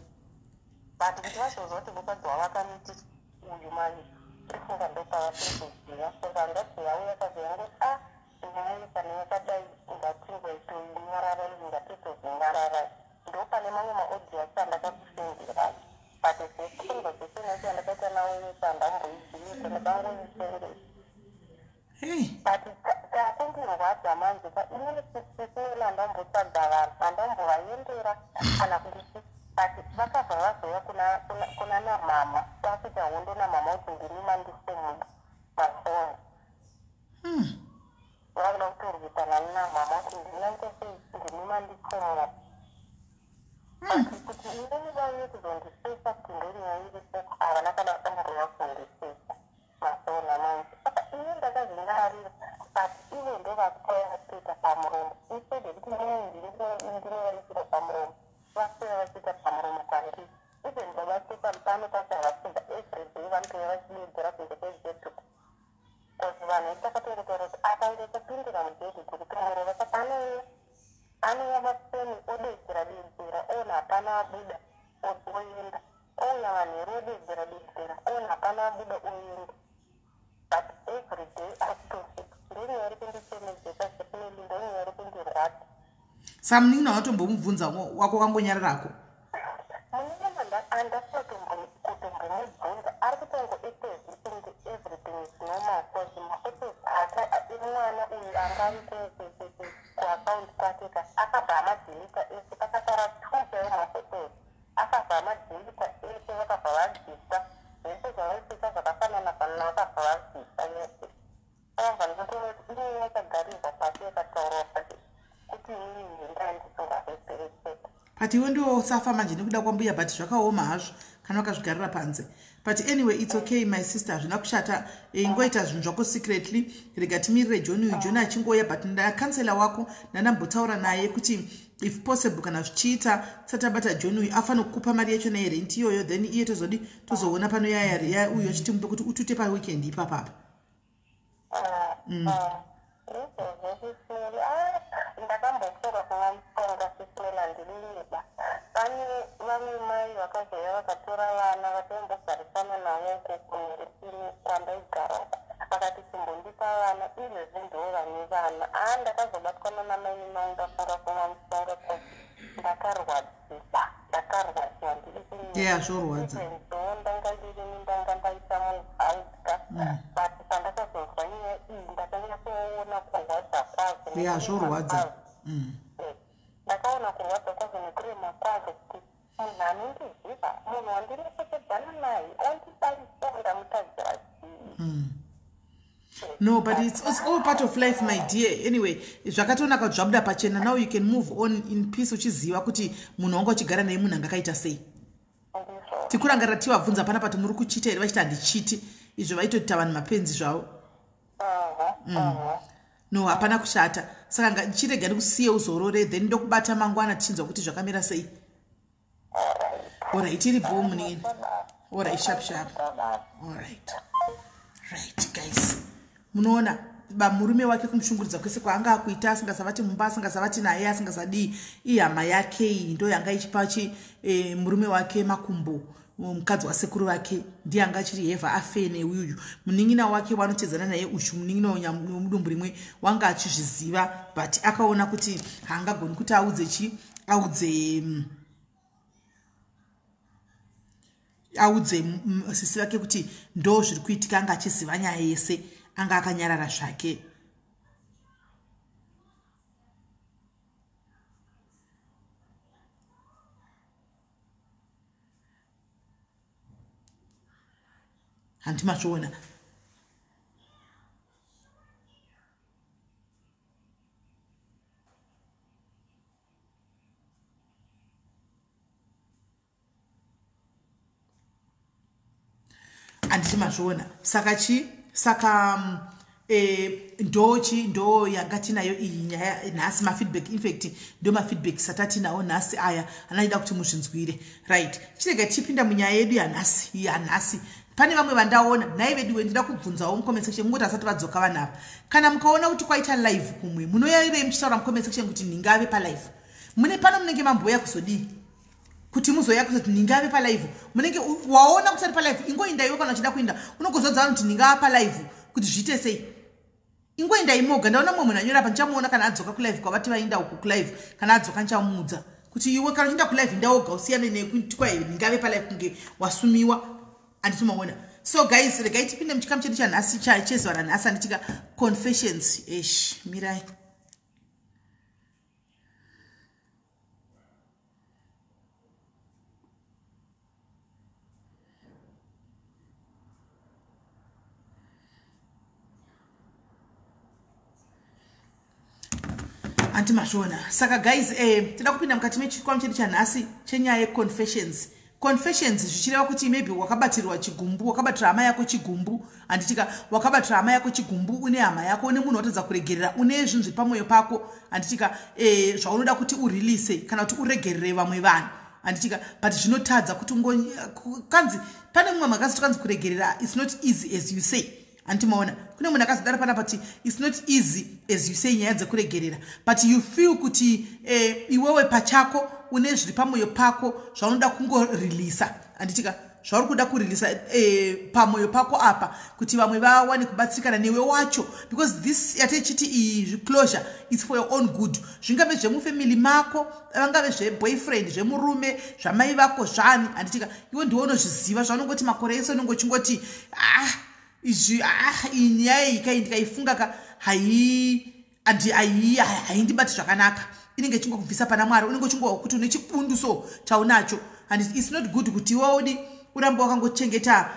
but kuti vazoziva kuti mukadzi wavakamiti uyu manje, ndifunga ndopavasiri kuziva. Saka ndati yauya kazoyangoti a nyaya kana yakadai ngatingoitoinyararai, ngatitozinyararai. Ndo pane mamwe maaudio acho andakakusendera, but zvese conversation yacho yandakaita nawo yese handamboizivi, ndakangoisendera. But takundirwadza manje inini sisina handambotsvaga vanhu, handambovaendera kana kuti, but vakabva vazouya kuna namama vakuita hondo namama kuti ndini mandifumura mafoni. Vakuda kutorwisana namama kuti ndinaita sei, ndini mandifumura. Kuti inini vauye kuzondifesa kuti ndonyaya iripo, havana kana kumbouya kuzondifesa mafoni manje. Saka ini ndakazvinyararira, but ivo ndo vakutoya kutoita pamuromo instead yekuti inini ndinovaisira pamuromo, vaswera vachiita pamuromo kwandiri. Even baba Stefan pano pacho havasibva, everyday vanotouya vachidedzera kunze kwegedhi, because vanhu takatongotaura kuti akangokupindira mugedhi tiri kumurova. Saka anouya, anouya mafoni odedzera dedzera, ona hapana abuda, oenda. Ouya manheru odedzera dedzera, ona hapana abuda, oenda. But every day achitosvika. Ndonyaya iri kundichemedzesa sekuneli, ndonyaya iri kundirwadza. Saka munin'ina watombomubvunza wako wakangonyararako? Munin'ina handasina kutombomubvunza. Ari kutongo everything, everything is normal, cause maphotos ake mwana uyu anga ari kuaccount kwake ka, akabva amadelete ese. Pakasara two chaiwo maphotos, akabva amadelete ese. Vakabva vabvisa zvese zvavaipika zvakafanana fanana, vakabva vabvisa yese. Akabva nditoona kuti inini yakagarirwa pasi, yakataurwa pasi kuti inini ndindaa ndisingazopereketa. But iwe ndiwo usafa manje nekuda kwambuya. But zvakaoma hazvo kana wakazvigarira panze. But anyway, it's okay, my sister, hazvina kushata. Ingoita zvinhu zvako secretly. Rega timirire John uyu, John achingoya. But ndakansela wako, ndandambotaura naye kuti if possible, kana zvichiita, tisati abata John uyu, afanira kukupa mari yacho nayerent iyoyo, then iye tozodi tozoona pano yaya uyu achitimupe kuti utute paweekend ipapapa. Izvozvo sisiri ndakambofunga kuvamutonga sisina ndineba. Pane vamwe mai vakazouya vakatora vana vataimbogarisana navo ukoko kwandaigara uko, vakati chimbondipa vana izvezvi, ndo vane vana. Ndakazobatwa nanamai mangu, ndafunga kuvamutonga, ndakarwadziwa. Ndakarwadziwa, ndiri kunyika. Yeah, zvorwadza. Even though ndanga ndirini, ndanga ndaita muhauka, but pandakazonzwa nyaya iyi ndakanyatsoona kurwadza kwazvo Ya, nekurema zvorwadza. kwazvo. Ndakaona kurwadza kwazvo nekurema kwazvo, kuti munhu anondiziva, munhu wandinopfekedzana naye, ondidarisa, ndamutadzira chii? No, but it's all part of life, my dear. Anyway, zvakatonaka kuti zvabuda pachena. Now you can move on in peace, uchiziva kuti munhu wanga uchigara naye munhu anga akaita sei. Ndizvo. Tikurangarira tivabvunza pana pati muri kuchita here, vachiti handichiti, izvo vaitotita vanhu mapenzi zvavo. No, hapana kushata. Saka chirega ndikusiye uzorore, then ndokubata mangwana tichinzwa kuti zvakamira sei. Alright, iri bho, munini. Alright, sharp sharp. Alright, right guys, munoona bamurume wake kumushungurudza kwese kwaanga akuita, asingasavati mumba, asingasavati naye, asingasadii. Ihama yake iyi ndo yanga ichipa chi murume wake makumbo. Mukadzi wasekuru vake ndiye anga achiri hevha afene. Uyuyu munin'ina wake wanotedzana naye uchu, munin'ina wemudumbu rimwe, wanga achizviziva, but akaona kuti haangagoni kuti audze chi audze audze sisi vake kuti ndo zviri kuitika. Anga achiziva nyaya yese, anga akanyarara zvake. Handiti mazviona? Handiti mazviona? Saka chi saka ndochi ndo yanga tinayo iyi nyaya nhasi. Mafeedback, infact ndo mafeedback satatinawo nhasi aya anaida kuti muzvinzwire. Right, chirega tichipinda munyaya yedu yanhasi. Yanhasi pane vamwe vandaona nhai veduwe, ndida kubvunzawo mucomment section, mungoti asati vadzoka vanhu ava. Kana mukaona kuti kwaita live kumwe, munoyairei muchitaura mucomment section kuti ndingave palive? Mune pano munenge mamboya kuzodii kuti muzoya kuzoti ndingave palive? Munenge waona kuti ari palive, ingoinda iwe. Kana uchida kuinda, unogozodza vanhu kuti ndingava palive kuti zviite sei. Ingoenda imoga. Ndaona mumwe munhu anyora apa, ndichamuona kana adzoka kulive kwavati vainda uku kulive. Kana adzoka ndichamuudza kuti iwe kana uchienda kulive indawoga, usiyane nekuti kwai ndingave palive kunge wasumiwa. Handiti maona? So guys, regai tipinde muchikamu chedu chanhasi, chezuva ranhasi, handitika? Confessions. Esh, mirai. Anti mazviona? Saka guys, toda kupinda mukati mechikamu chedu chanhasi chenyaya yeconfessions. Confessions zvichireva kuti maybe wakabatirwa chigumbu, wakabatira hama yako chigumbu, handitika? Wakabatira hama yako chigumbu, une hama yako, une munhu watadza kuregerera, une zvinhu zviri pamwoyo pako, handitika? Zvaunoda kuti urelease kana kuti uregerere vamwe vanhu, handitika? But zvinotadza kuti kanzi pane mumwe makazoti kanzi kuregerera it's not easy as you say. Handiti maona? Kune munhu akazodaro panapa kuti it's not easy as you say nyaya dzekuregerera, but you feel kuti iwewe pachako une zviri pamwoyo pako zvaunoda kungoreleasa, handitika? Zvauri kuda kureleasa pamwoyo pako apa kuti vamwe vawane kubatsirikana newe wacho, because this yatechiti iyi closure is for your own good. Zvingave zvemufamily mako, vangave zveboyfriend, zvemurume, zvamai vako, zvani, handitika? Iwe ndiwe unozviziva zvaunongoti makore ese unonge uchingoti, ah, izvi, ah, iyi nyaya iyi kai ndikaifunga ka haindibati zvakanaka, inenge ichingokubvisa pana Mwari, unenge uchingowa kuti une chibundu so chaunacho. And it's not good kuti iwe udi urambe wakangochengeta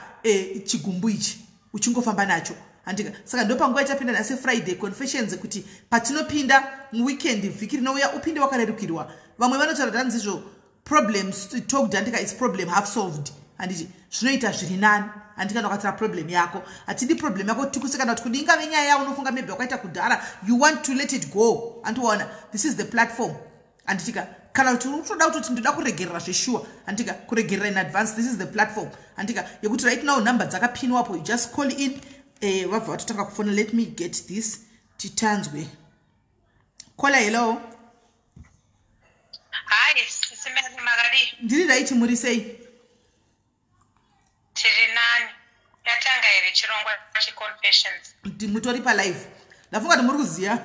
chigumbu ichi uchingofamba nacho, handika? Saka ndo panguva yatapinda nhasi, Friday confessions, kuti patinopinda muweekend vhiki rinouya upinde wakarerukirwa. Vamwe vanotaura kuti hanzizvo problems talked, handika, is problem half solved, handiti? Zvinoita zviri nani, handiti? Kana ukatira problem yako, hatidi problem yako tikuse kana kuti kudi, ingave nyaya yaunofunga maybe wakaita kudhara, you want to let it go, handiona? This is the platform, handitika? Kana kuti utoda kutoti ndoda kuregerera zveshuwa, handitika? Kuregerera in advance, this is the platform, handitika? Yekuti right now number dzakapinwapo, you just call in. Vabva vatotanga kufona. Let me get this titanzwe. Caller, hello. Hi, Sisimeni, makadii? Ndiri right, muri sei? Tiri nani. Yatanga here chirongwa checonfessions? Mutori palive, ndafunga kuti muri kuziva.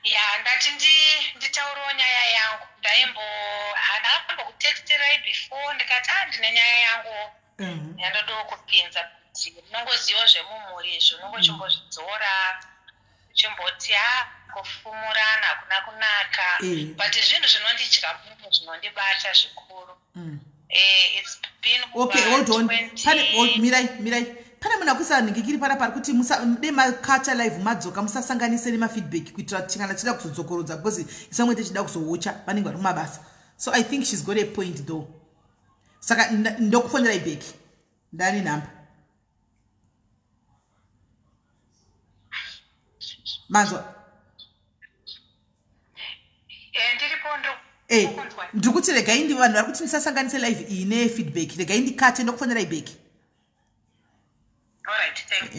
Ya, ndati nditaurewo nyaya. Ndakakunyorerai before ndikati a ndine nyaya yangu yandodawo kupinza, kuti unongoziva zvemumhuri izvi, unongochimbozvidzora uchimboti a kufumurana hakuna kunaka. But zvinhu zvinondidya munhu, zvinondibata zvikuru. It's been Okay, over hold on. 20 Pane, hold, mirai, mirai. Pane munhu akuisa nhingikiri pana pari kuti dai makata live madzoka, musasanganise nemafeedback, kuitira kuti kana tichida kuzodzokorodza, because isamwe tichida kuzowocha vanenge vari mumabasa. So I think she's got a point though. Saka ndokufonerai back, ndani nhamba manzwa? Ndiripo. Ndiri Ndiri kuti regai ndi vanhu vari kuti musasanganise live iyi nefeedback. Regai ndikate, ndokufonerai back. Alright, thank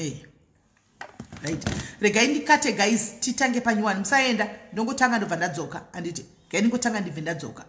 Right, regai ndikate guys, titange panyuwani. Musaenda, ndongotanga ndobva ndadzoka, handiti? Gai ndingotanga ndibve ndadzoka.